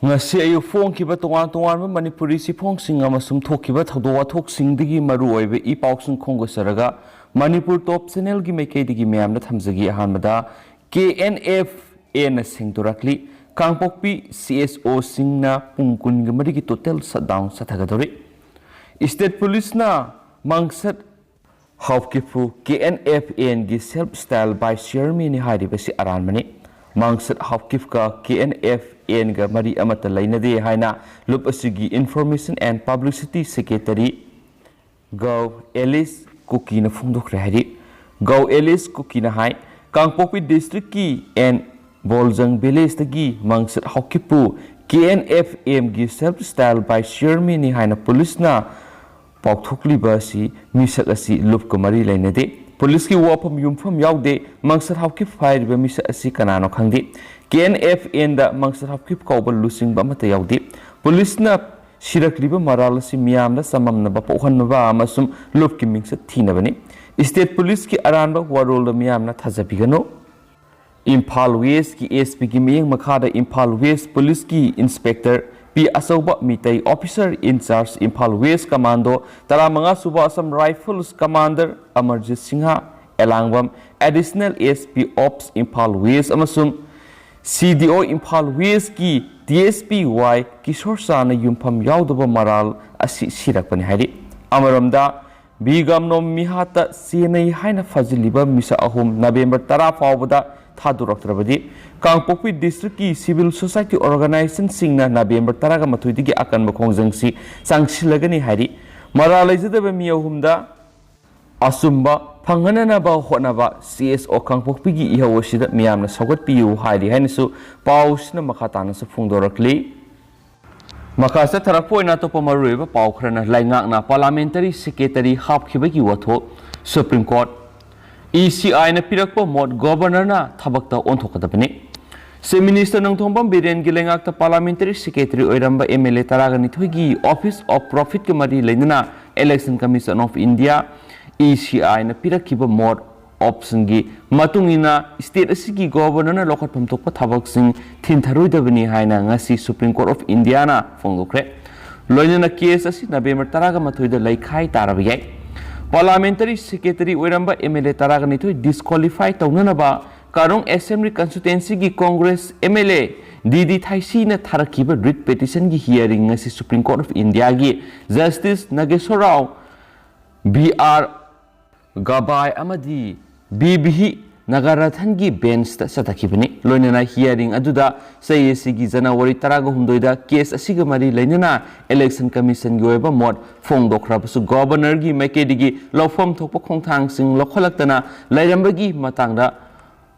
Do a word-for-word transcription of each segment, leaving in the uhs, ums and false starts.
ꯉꯁꯤ ꯑꯌꯨꯛ ꯐꯣꯡꯈꯤꯕ ꯇꯣꯉꯥꯟ ꯇꯣꯉꯥꯟꯕ ꯃꯅꯤꯄꯨꯔꯤ ꯆꯦꯐꯣꯡꯁꯤꯡ ꯑꯃꯁꯨꯡ ꯊꯣꯛꯈꯤꯕ ꯊꯧꯗꯣꯛ ꯋꯥꯊꯣꯛꯁꯤꯡꯗꯒꯤ ꯃꯔꯨꯑꯣꯏꯕ ꯏ ꯄꯥꯎꯁꯤꯡ ꯈꯣꯝꯒꯠꯆꯔꯒ ꯃꯅꯤꯄꯨꯔ ꯇꯣꯞ ꯆꯦꯅꯦꯜꯒꯤ ꯃꯥꯏꯀꯩꯗꯒꯤ ꯃꯌꯥꯝꯗ ꯊꯝꯖꯒꯦ꯫ ꯑꯍꯥꯟꯕꯗ ꯀꯦ ꯑꯦꯟ ꯑꯦꯐ ꯑꯦꯅ ꯁꯦꯡꯗꯣꯔꯛꯂꯤ꯫ ꯀꯥꯡꯄꯣꯛꯄꯤ ꯁꯤ ꯑꯦꯁ ꯑꯣꯁꯤꯡꯅ ꯄꯨꯡ ꯀꯨꯟꯒ ꯃꯔꯤꯒꯤ ꯇꯣꯇꯦꯜ ꯁꯠꯗꯥꯎꯟ ꯆꯠꯊꯒꯗꯧꯔꯤ꯫ ꯏꯁꯇꯦꯠ ꯄꯨꯂꯤꯁꯅ ꯃꯥꯡꯁꯠ ꯍꯥꯎꯀꯤꯞꯄꯨ ꯀꯦ ꯑꯦꯟ ꯑꯦꯐ ꯑꯦꯟꯒꯤ ꯁꯦꯜꯐ ꯁ꯭ꯇꯥꯏꯜ ꯚꯥꯏꯁ ꯆꯤꯌꯔꯃꯦꯟꯅꯤ ꯍꯥꯏꯔꯤꯕꯁꯤ ꯑꯔꯥꯟꯕꯅꯤ꯫ ꯃꯥꯡꯁꯠ ꯍꯥꯎꯀꯤꯞꯀ ꯀꯦ ꯑꯦꯟ ꯑꯦꯐ ꯑꯦꯟꯒ ꯃꯔꯤ ꯑꯃꯠꯇ ꯂꯩꯅꯗꯦ ꯍꯥꯏꯅ ꯂꯨꯞ ꯑꯁꯤꯒꯤ information and publicity secretary Gou Ellis ꯀꯨꯀꯤꯅ ꯐꯣꯡꯗꯣꯛꯈ꯭ꯔꯦ ꯍꯥꯏꯔꯤ꯫ ꯒꯧ ꯑꯦꯂꯤꯁ ꯀꯨꯀꯤꯅ ꯍꯥꯏ, ꯀꯥꯡꯄꯣꯛꯄꯤ ꯗꯤꯁꯇ꯭ꯔꯤꯛꯀꯤ ꯑꯦꯟ ꯕꯣꯜꯖꯪ ꯚꯤꯂꯦꯖꯇꯒꯤ ꯃꯥꯡꯁꯠ ꯍꯥꯎꯀꯤꯞꯄꯨ ꯀꯦ ꯑꯦꯟ ꯑꯦꯐ ꯑꯦꯝꯒꯤ ꯁꯦꯜꯐ ꯁ꯭ꯇꯥꯏꯜ ꯚꯥꯏꯁ ꯆꯤꯌꯔꯃꯦꯟꯅꯤ ꯍꯥꯏꯅ ꯄꯨꯂꯤꯁꯅ ꯄꯥꯎꯊꯣꯛꯂꯤꯕ ꯑꯁꯤ, ꯃꯤꯁꯛ ꯑꯁꯤ ꯂꯨꯞꯀ ꯃꯔꯤ ꯂꯩꯅꯗꯦ꯫ ꯄꯨꯂꯤꯁꯀꯤ ꯋꯥꯐꯝ ꯌꯨꯝꯐꯝ ꯌꯥꯎꯗꯦ꯫ ꯃꯥꯡꯁꯠ ꯍꯥꯎꯀꯤꯞ ꯍꯥꯏꯔꯤꯕ ꯃꯤꯁꯛ ꯑꯁꯤ ꯀꯅꯥꯅꯣ ꯈꯪꯗꯦ꯫ ꯀꯦ ꯑꯦꯟ ꯑꯦꯐ ꯑꯦꯟꯗ ꯃꯥꯡꯁꯠ ꯍꯥꯎꯀꯤꯞ ꯀꯧꯕ ꯂꯨꯆꯤꯡꯕ ꯑꯃꯠꯇ ꯌꯥꯎꯗꯦ꯫ ꯄꯨꯂꯤꯁꯅ ꯁꯤꯔꯛꯂꯤꯕ ꯃꯔꯥꯜ ꯑꯁꯤ ꯃꯤꯌꯥꯝꯗ ꯆꯃꯝꯅꯕ ꯄꯣꯛꯍꯟꯅꯕ ꯑꯃꯁꯨꯡ ꯂꯨꯞꯀꯤ ꯃꯤꯡꯆꯠ ꯊꯤꯅꯕꯅꯤ꯫ ꯏꯁꯇꯦꯠ ꯄꯨꯂꯤꯁꯀꯤ ꯑꯔꯥꯟꯕ ꯋꯥꯔꯣꯜꯗ ꯃꯤꯌꯥꯝꯅ ꯊꯥꯖꯕꯤꯒꯅꯨ꯫ ꯏꯝꯐꯥꯜ ꯋꯦꯁꯀꯤ ꯑꯦꯁ ꯄꯤꯒꯤ ꯃꯤꯠꯌꯦꯡ ꯃꯈꯥꯗ ꯏꯝꯐꯥꯜ ꯋꯦꯁ ꯄꯨꯂꯤꯁꯀꯤ inspector P Achouba Meitei, officer in charge Imphal west commando ꯇꯔꯥꯃꯉꯥ ꯁꯨꯕ Assam rifles commander Amarjit Singh, Elangbam additional S P ops Imphal west ꯑꯃꯁꯨꯡ ꯁꯤ ꯗꯤ ꯑꯣ ꯏꯝꯐꯥꯜ ꯋꯦꯁꯀꯤ ꯗꯤ ꯑꯦꯁ ꯄꯤ ꯋꯥꯏ ꯀꯤꯁꯣꯔ ꯆꯥꯅ ꯌꯨꯝꯐꯝ ꯌꯥꯎꯗꯕ ꯃꯔꯥꯜ ꯑꯁꯤ ꯁꯤꯔꯛꯄꯅꯤ ꯍꯥꯏꯔꯤ꯫ ꯑꯃꯔꯣꯝꯗ, ꯕꯤꯒꯝꯅꯣꯝ ꯃꯤꯍꯥꯠꯇ ꯆꯦꯟꯅꯩ ꯍꯥꯏꯅ ꯐꯥꯖꯤꯜꯂꯤꯕ ꯃꯤꯁꯛ ꯑꯍꯨꯝ ꯅꯕꯦꯝꯕꯔ ꯇꯔꯥ ꯐꯥꯎꯕꯗ ꯊꯥꯗꯣꯔꯛꯇ꯭ꯔꯕꯗꯤ ꯀꯥꯡꯄꯣꯛꯄꯤ ꯗꯤꯁꯇ꯭ꯔꯤꯛꯀꯤ ꯁꯤꯚꯤꯜ ꯁꯣꯁꯥꯏꯇꯤ ꯑꯣꯔꯒꯅꯥꯏꯖꯦꯁꯟꯁꯤꯡꯅ ꯅꯕꯦꯝꯕꯔ ꯇꯔꯥꯒ ꯃꯥꯊꯣꯏꯗꯒꯤ ꯑꯀꯟꯕ ꯈꯣꯡꯖꯪꯁꯤ ꯆꯪꯁꯤꯜꯂꯒꯅꯤ ꯍꯥꯏꯔꯤ꯫ ꯃꯔꯥꯜ ꯂꯩꯖꯗꯕ ꯃꯤ ꯑꯍꯨꯝꯗ ꯑꯆꯨꯝꯕ ꯐꯪꯍꯟꯅꯅꯕ ꯍꯣꯠꯅꯕ ꯁꯤ ꯑꯦꯁ ꯑꯣ ꯀꯥꯡꯄꯣꯛꯄꯤꯒꯤ ꯏꯍꯧ ꯑꯁꯤꯗ ꯃꯤꯌꯥꯝꯅ ꯁꯧꯒꯠꯄꯤꯌꯨ ꯍꯥꯏꯔꯤ ꯍꯥꯏꯅꯁꯨ ꯄꯥꯎꯁꯤꯅ ꯃꯈꯥ ꯇꯥꯅꯁꯨ ꯐꯣꯡꯗꯣꯔꯛꯂꯤ꯫ ꯃꯈꯥ ꯆꯠꯊꯔꯛꯄ ꯑꯣꯏꯅ ꯑꯇꯣꯞꯄ ꯃꯔꯨꯑꯣꯏꯕ ꯄꯥꯎ ꯈꯔꯅ ꯂꯩꯉꯥꯛꯅ ꯄꯥꯔꯂꯥꯃꯦꯟꯇꯔꯤ ꯁꯦꯀ꯭ꯔꯦꯇꯔꯤ ꯍꯥꯞꯈꯤꯕꯒꯤ ꯋꯥꯊꯣꯛ ꯁꯨꯄ꯭ꯔꯤꯝ ꯀꯣꯔꯠ꯫ ꯏ ꯁꯤ ꯑꯥꯏꯅ ꯄꯤꯔꯛꯄ ꯃꯣꯠ ꯒꯣꯕꯔꯅꯔꯅ ꯊꯕꯛꯇ ꯑꯣꯟꯊꯣꯛꯀꯗꯕꯅꯤ꯫ ꯆꯤꯐ ꯃꯤꯅꯤꯁꯇꯔ ꯅꯣꯡꯊꯣꯝꯕꯝ ꯕꯤꯔꯦꯟꯒꯤ ꯂꯩꯉꯥꯛꯇ ꯄꯥꯔꯂꯥꯃꯦꯟꯇꯔꯤ ꯁꯦꯀ꯭ꯔꯦꯇꯔꯤ ꯑꯣꯏꯔꯝꯕ ꯑꯦꯝ ꯑꯦꯜ ꯑꯦ ꯇꯔꯥꯒ ꯅꯤꯊꯣꯏꯒꯤ ꯑꯣꯐꯤꯁ ꯑꯣꯐ ꯄ꯭ꯔꯣꯐꯤꯠꯀ ꯃꯔꯤ ꯂꯩꯅꯅ election commission of India, E ꯁꯤ ꯑꯥꯏꯅ ꯄꯤꯔꯛꯈꯤꯕ ꯃꯣꯠ option ꯒꯤ ꯃꯇꯨꯡ ꯏꯟꯅ state ꯑꯁꯤꯒꯤ Governor ꯅ ꯂꯧꯈꯠꯐꯝ ꯊꯣꯛꯄ ꯊꯕꯛꯁꯤꯡ ꯊꯤꯟꯊꯔꯣꯏꯗꯕꯅꯤ ꯍꯥꯏꯅ ꯉꯁꯤ Supreme Court of India ꯅ ꯐꯣꯡꯗꯣꯛꯈ꯭ꯔꯦ꯫ ꯂꯣꯏꯅꯅ case ꯑꯁꯤ November ꯇꯔꯥꯒ ꯃꯥꯊꯣꯏꯗ ꯂꯩꯈꯥꯏ ꯇꯥꯔꯕ ꯌꯥꯏ꯫ Parliamentary Secretary ꯑꯣꯏꯔꯝꯕ M L A ꯇꯔꯥꯒ ꯅꯤꯊꯣꯏ disqualify ꯇꯧꯅꯅꯕ ꯀꯥꯔꯣꯡ Assembly Constituency ꯒꯤ Congress M L A D D ꯊꯥꯏꯁꯤꯅ ꯊꯥꯔꯛꯈꯤꯕ writ petition ꯒꯤ hearing ꯉꯁꯤ Supreme Court of India ꯒꯤ Justice ꯅꯥꯒꯦꯁꯣꯔ ꯔꯥꯎ, B R ꯒꯕꯥꯏ ꯑꯃꯗꯤ B V ꯅꯥꯒꯥꯔꯥꯊꯟꯒꯤ bench ꯇ ꯆꯠꯊꯈꯤꯕꯅꯤ꯫ ꯂꯣꯏꯅꯅ hearing ꯑꯗꯨꯗ ꯆꯍꯤ ꯑꯁꯤꯒꯤ January ꯇꯔꯥꯒ ꯍꯨꯝꯗꯣꯏꯗ case ꯑꯁꯤꯒ ꯃꯔꯤ ꯂꯩꯅꯅ Election Commission ꯒꯤ ꯑꯣꯏꯕ ꯃꯣꯠ ꯐꯣꯡꯗꯣꯛꯈ꯭ꯔꯕꯁꯨ Governor ꯒꯤ ꯃꯥꯏꯀꯩꯗꯒꯤ ꯂꯧꯐꯝ ꯊꯣꯛꯄ ꯈꯣꯡꯊꯥꯡꯁꯤꯡ ꯂꯧꯈꯠꯂꯛꯇꯅ ꯂꯩꯔꯝꯕꯒꯤ ꯃꯇꯥꯡꯗ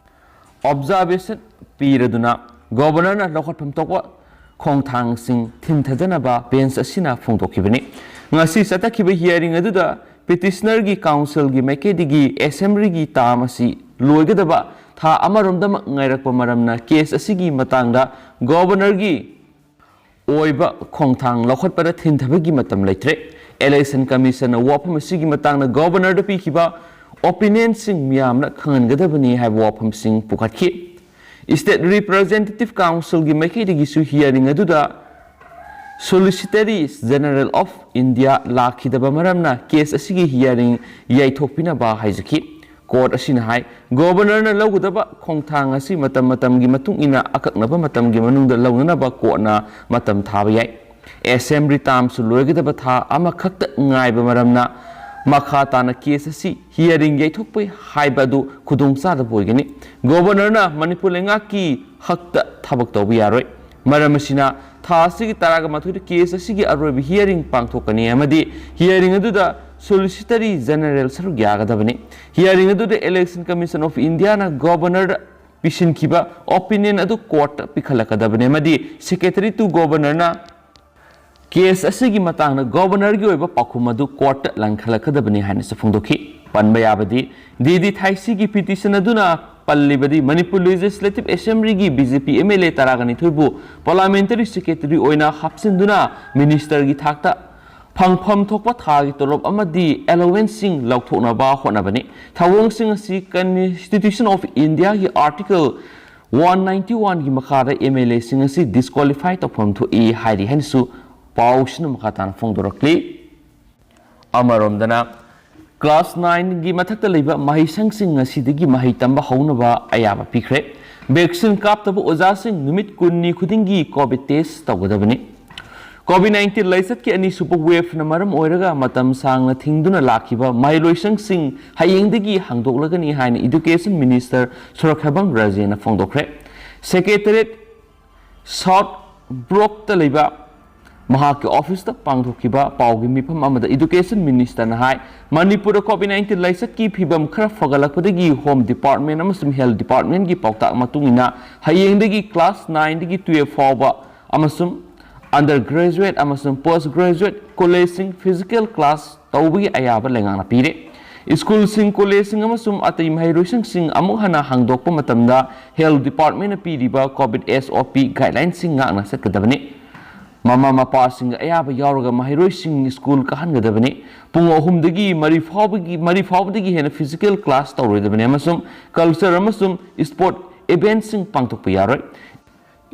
observation ꯄꯤꯔꯗꯨꯅ Governor ꯅ ꯂꯧꯈꯠꯐꯝ ꯊꯣꯛꯄ ꯈꯣꯡꯊꯥꯡꯁꯤꯡ ꯊꯤꯟꯊꯗꯅꯕ bench ꯑꯁꯤꯅ ꯐꯣꯡꯗꯣꯛꯈꯤꯕꯅꯤ꯫ ꯉꯁꯤ ꯆꯠꯊꯈꯤꯕ hearing ꯑꯗꯨꯗ petitioner ꯒꯤ counsel ꯒꯤ ꯃꯥꯏꯀꯩꯗꯒꯤ Assembly ꯒꯤ term ꯑꯁꯤ ꯂꯣꯏꯒꯗꯕ ꯊꯥ ꯑꯃꯔꯣꯝꯗꯃꯛ ꯉꯥꯏꯔꯛꯄ ꯃꯔꯝꯅ case ꯑꯁꯤꯒꯤ ꯃꯇꯥꯡꯗ Governor ꯒꯤ ꯑꯣꯏꯕ ꯈꯣꯡꯊꯥꯡ ꯂꯧꯈꯠꯄꯗ ꯊꯤꯟꯊꯕꯒꯤ ꯃꯇꯝ ꯂꯩꯇ꯭ꯔꯦ꯫ Election Commission ꯅ ꯋꯥꯐꯝ ꯑꯁꯤꯒꯤ ꯃꯇꯥꯡꯗ Governor ꯗ ꯄꯤꯈꯤꯕ opinion ꯁꯤꯡ ꯃꯤꯌꯥꯝꯅ ꯈꯪꯍꯟꯒꯗꯕꯅꯤ ꯍꯥꯏꯕ ꯋꯥꯐꯝꯁꯤꯡ ꯄꯨꯈꯠꯈꯤ꯫ State Representative Council ꯒꯤ ꯃꯥꯏꯀꯩꯗꯒꯤꯁꯨ hearing ꯑꯗꯨꯗ Solicitor General of India ꯂꯥꯛꯈꯤꯗꯕ ꯃꯔꯝꯅ case ꯑꯁꯤꯒꯤ hearing ꯌꯩꯊꯣꯛꯄꯤꯅꯕ ꯍꯥꯏꯖꯈꯤ꯫ Court ꯑꯁꯤꯅ ꯍꯥꯏ, Governor ꯅ ꯂꯧꯒꯗꯕ ꯈꯣꯡꯊꯥꯡ ꯑꯁꯤ ꯃꯇꯝ ꯃꯇꯝꯒꯤ ꯃꯇꯨꯡ ꯏꯟꯅ ꯑꯀꯛꯅꯕ ꯃꯇꯝꯒꯤ ꯃꯅꯨꯡꯗ ꯂꯧꯅꯅꯕ court ꯅ ꯃꯇꯝ ꯊꯥꯕ ꯌꯥꯏ꯫ Assembly term ꯁꯨ ꯂꯣꯏꯒꯗꯕ ꯊꯥ ꯑꯃꯈꯛꯇ ꯉꯥꯏꯕ ꯃꯔꯝꯅ ꯃꯈꯥ ꯇꯥꯅ case ꯑꯁꯤ hearing ꯌꯩꯊꯣꯛꯄ ꯍꯥꯏꯕ ꯑꯗꯨ ꯈꯨꯗꯣꯡꯆꯥꯗꯕ ꯑꯣꯏꯒꯅꯤ꯫ Governor ꯅ ꯃꯅꯤꯄꯨꯔ ꯂꯩꯉꯥꯛꯀꯤ ꯍꯛꯇ ꯊꯕꯛ ꯇꯧꯕ ꯌꯥꯔꯣꯏ꯫ ꯃꯔꯝ ꯑꯁꯤꯅ ꯊꯥ ꯑꯁꯤꯒꯤ ꯇꯔꯥꯒ ꯃꯥꯊꯣꯏꯗ case ꯑꯁꯤꯒꯤ ꯑꯔꯣꯏꯕ hearing ꯄꯥꯡꯊꯣꯛꯀꯅꯤ ꯑꯃꯗꯤ hearing ꯑꯗꯨꯗ Solicitor General ꯁꯔꯨꯛ ꯌꯥꯒꯗꯕꯅꯤ꯫ Hearing ꯑꯗꯨꯗ Election Commission of India ꯅ Governor ꯗ ꯄꯤꯁꯤꯟꯈꯤꯕ opinion ꯑꯗꯨ court ꯇ ꯄꯤꯈꯠꯂꯛꯀꯗꯕꯅꯤ ꯑꯃꯗꯤ Secretary to Governor ꯅ case ꯑꯁꯤꯒꯤ ꯃꯇꯥꯡꯗ Governor ꯒꯤ ꯑꯣꯏꯕ ꯄꯥꯎꯈꯨꯝ ꯑꯗꯨ court ꯇ ꯂꯪꯈꯠꯂꯛꯀꯗꯕꯅꯤ ꯍꯥꯏꯅꯁꯨ ꯐꯣꯡꯗꯣꯛꯈꯤ꯫ ꯄꯟꯕ ꯌꯥꯕꯗꯤ, D D ꯊꯥꯏꯁꯤꯒꯤ petition ꯑꯗꯨꯅ ꯄꯜꯂꯤꯕꯗꯤ Manipur Legislative Assembly ꯒꯤ B J P M L A ꯇꯔꯥꯒ ꯅꯤꯊꯣꯏꯕꯨ Parliamentary Secretary ꯑꯣꯏꯅ ꯍꯥꯞꯆꯤꯟꯗꯨꯅ Minister ꯒꯤ ꯊꯥꯛꯇ ꯐꯪꯐꯝ ꯊꯣꯛꯄ ꯊꯥꯒꯤ ꯇꯣꯂꯣꯞ ꯑꯃꯗꯤ allowanceꯁꯤꯡ ꯂꯧꯊꯣꯛꯅꯕ ꯍꯣꯠꯅꯕꯅꯤ꯫ ꯊꯧꯑꯣꯡꯁꯤꯡ ꯑꯁꯤ Constitution of Indiaꯒꯤ Article one ninety oneꯒꯤ ꯃꯈꯥꯗ MLAꯁꯤꯡ ꯑꯁꯤ disqualify ꯇꯧꯐꯝ ꯊꯣꯛꯏ ꯍꯥꯏꯔꯤ ꯍꯥꯏꯅꯁꯨ ꯄꯥꯎꯁꯤꯅ ꯃꯈꯥ ꯇꯥꯅ ꯐꯣꯡꯗꯣꯔꯛꯂꯤ꯫ ꯑꯃꯔꯣꯝꯗꯅ, class nineꯒꯤ ꯃꯊꯛꯇ ꯂꯩꯕ ꯃꯍꯩꯁꯪꯁꯤꯡ ꯉꯁꯤꯗꯒꯤ ꯃꯍꯩ ꯇꯝꯕ ꯍꯧꯅꯕ ꯑꯌꯥꯕ ꯄꯤꯈ꯭ꯔꯦ꯫ Vaccine ꯀꯥꯞꯇꯕ ꯑꯣꯖꯥꯁꯤꯡ ꯅꯨꯃꯤꯠ ꯀꯨꯟꯅꯤ ꯈꯨꯗꯤꯡꯒꯤ COVID test ꯇꯧꯒꯗꯕꯅꯤ꯫ COVID nineteen ꯂꯥꯏꯆꯠꯀꯤ ꯑꯅꯤꯁꯨꯕ waveꯅ ꯃꯔꯝ ꯑꯣꯏꯔꯒ ꯃꯇꯝ ꯁꯥꯡꯅ ꯊꯤꯡꯗꯨꯅ ꯂꯥꯛꯈꯤꯕ ꯃꯍꯩꯂꯣꯏꯁꯪꯁꯤꯡ ꯍꯌꯦꯡꯗꯒꯤ ꯍꯥꯡꯗꯣꯛꯂꯒꯅꯤ ꯍꯥꯏꯅ Education Minister ꯁꯨꯔꯈꯦꯕꯝ ꯔꯥꯖꯦꯅ ꯐꯣꯡꯗꯣꯛꯈ꯭ꯔꯦ꯫ Secretariat South Blockꯇ ꯂꯩꯕ ꯃꯍꯥꯛꯀꯤ officeꯇ ꯄꯥꯡꯊꯣꯛꯈꯤꯕ ꯄꯥꯎꯒꯤ ꯃꯤꯐꯝ ꯑꯃꯗ Education Ministerꯅ ꯍꯥꯏ, ꯃꯅꯤꯄꯨꯔꯗ COVID nineteen ꯂꯥꯏꯆꯠꯀꯤ ꯐꯤꯕꯝ ꯈꯔ ꯐꯒꯠꯂꯛꯄꯗꯒꯤ Home Department ꯑꯃꯁꯨꯡ Health Departmentꯀꯤ ꯄꯥꯎꯇꯥꯛ ꯃꯇꯨꯡ ꯏꯟꯅ ꯍꯌꯦꯡꯗꯒꯤ class nineꯗꯒꯤ twelve ꯐꯥꯎꯕ ꯑꯃꯁꯨꯡ undergraduate ꯑꯃꯁꯨꯡ postgraduate collegeꯁꯤꯡ physical class ꯇꯧꯕꯒꯤ ꯑꯌꯥꯕ ꯂꯩꯉꯥꯛꯅ ꯄꯤꯔꯦ꯫ ꯁ꯭ꯀꯨꯜꯁꯤꯡ, ꯀꯣꯂꯦꯖꯁꯤꯡ ꯑꯃꯁꯨꯡ ꯑꯇꯩ ꯃꯍꯩꯔꯣꯏꯁꯪꯁꯤꯡ ꯑꯃꯨꯛ ꯍꯟꯅ ꯍꯥꯡꯗꯣꯛꯄ ꯃꯇꯝꯗ Health Departmentꯅ ꯄꯤꯔꯤꯕ COVID SOP guidelinesꯁꯤꯡ ꯉꯥꯛꯅ ꯆꯠꯀꯗꯕꯅꯤ꯫ ꯃꯃꯥ ꯃꯄꯥꯁꯤꯡꯒ ꯑꯌꯥꯕ ꯌꯥꯎꯔꯒ ꯃꯍꯩꯔꯣꯏꯁꯤꯡ ꯁ꯭ꯀꯨꯜ ꯀꯥꯍꯟꯒꯗꯕꯅꯤ꯫ ꯄꯨꯡ ꯑꯍꯨꯝꯗꯒꯤ ꯃꯔꯤ ꯐꯥꯎꯕꯒꯤ, ꯃꯔꯤ ꯐꯥꯎꯕꯗꯒꯤ ꯍꯦꯟꯅ physical class ꯇꯧꯔꯣꯏꯗꯕꯅꯤ ꯑꯃꯁꯨꯡ culture ꯑꯃꯁꯨꯡ sport eventꯁꯤꯡ ꯄꯥꯡꯊꯣꯛꯄ ꯌꯥꯔꯣꯏ꯫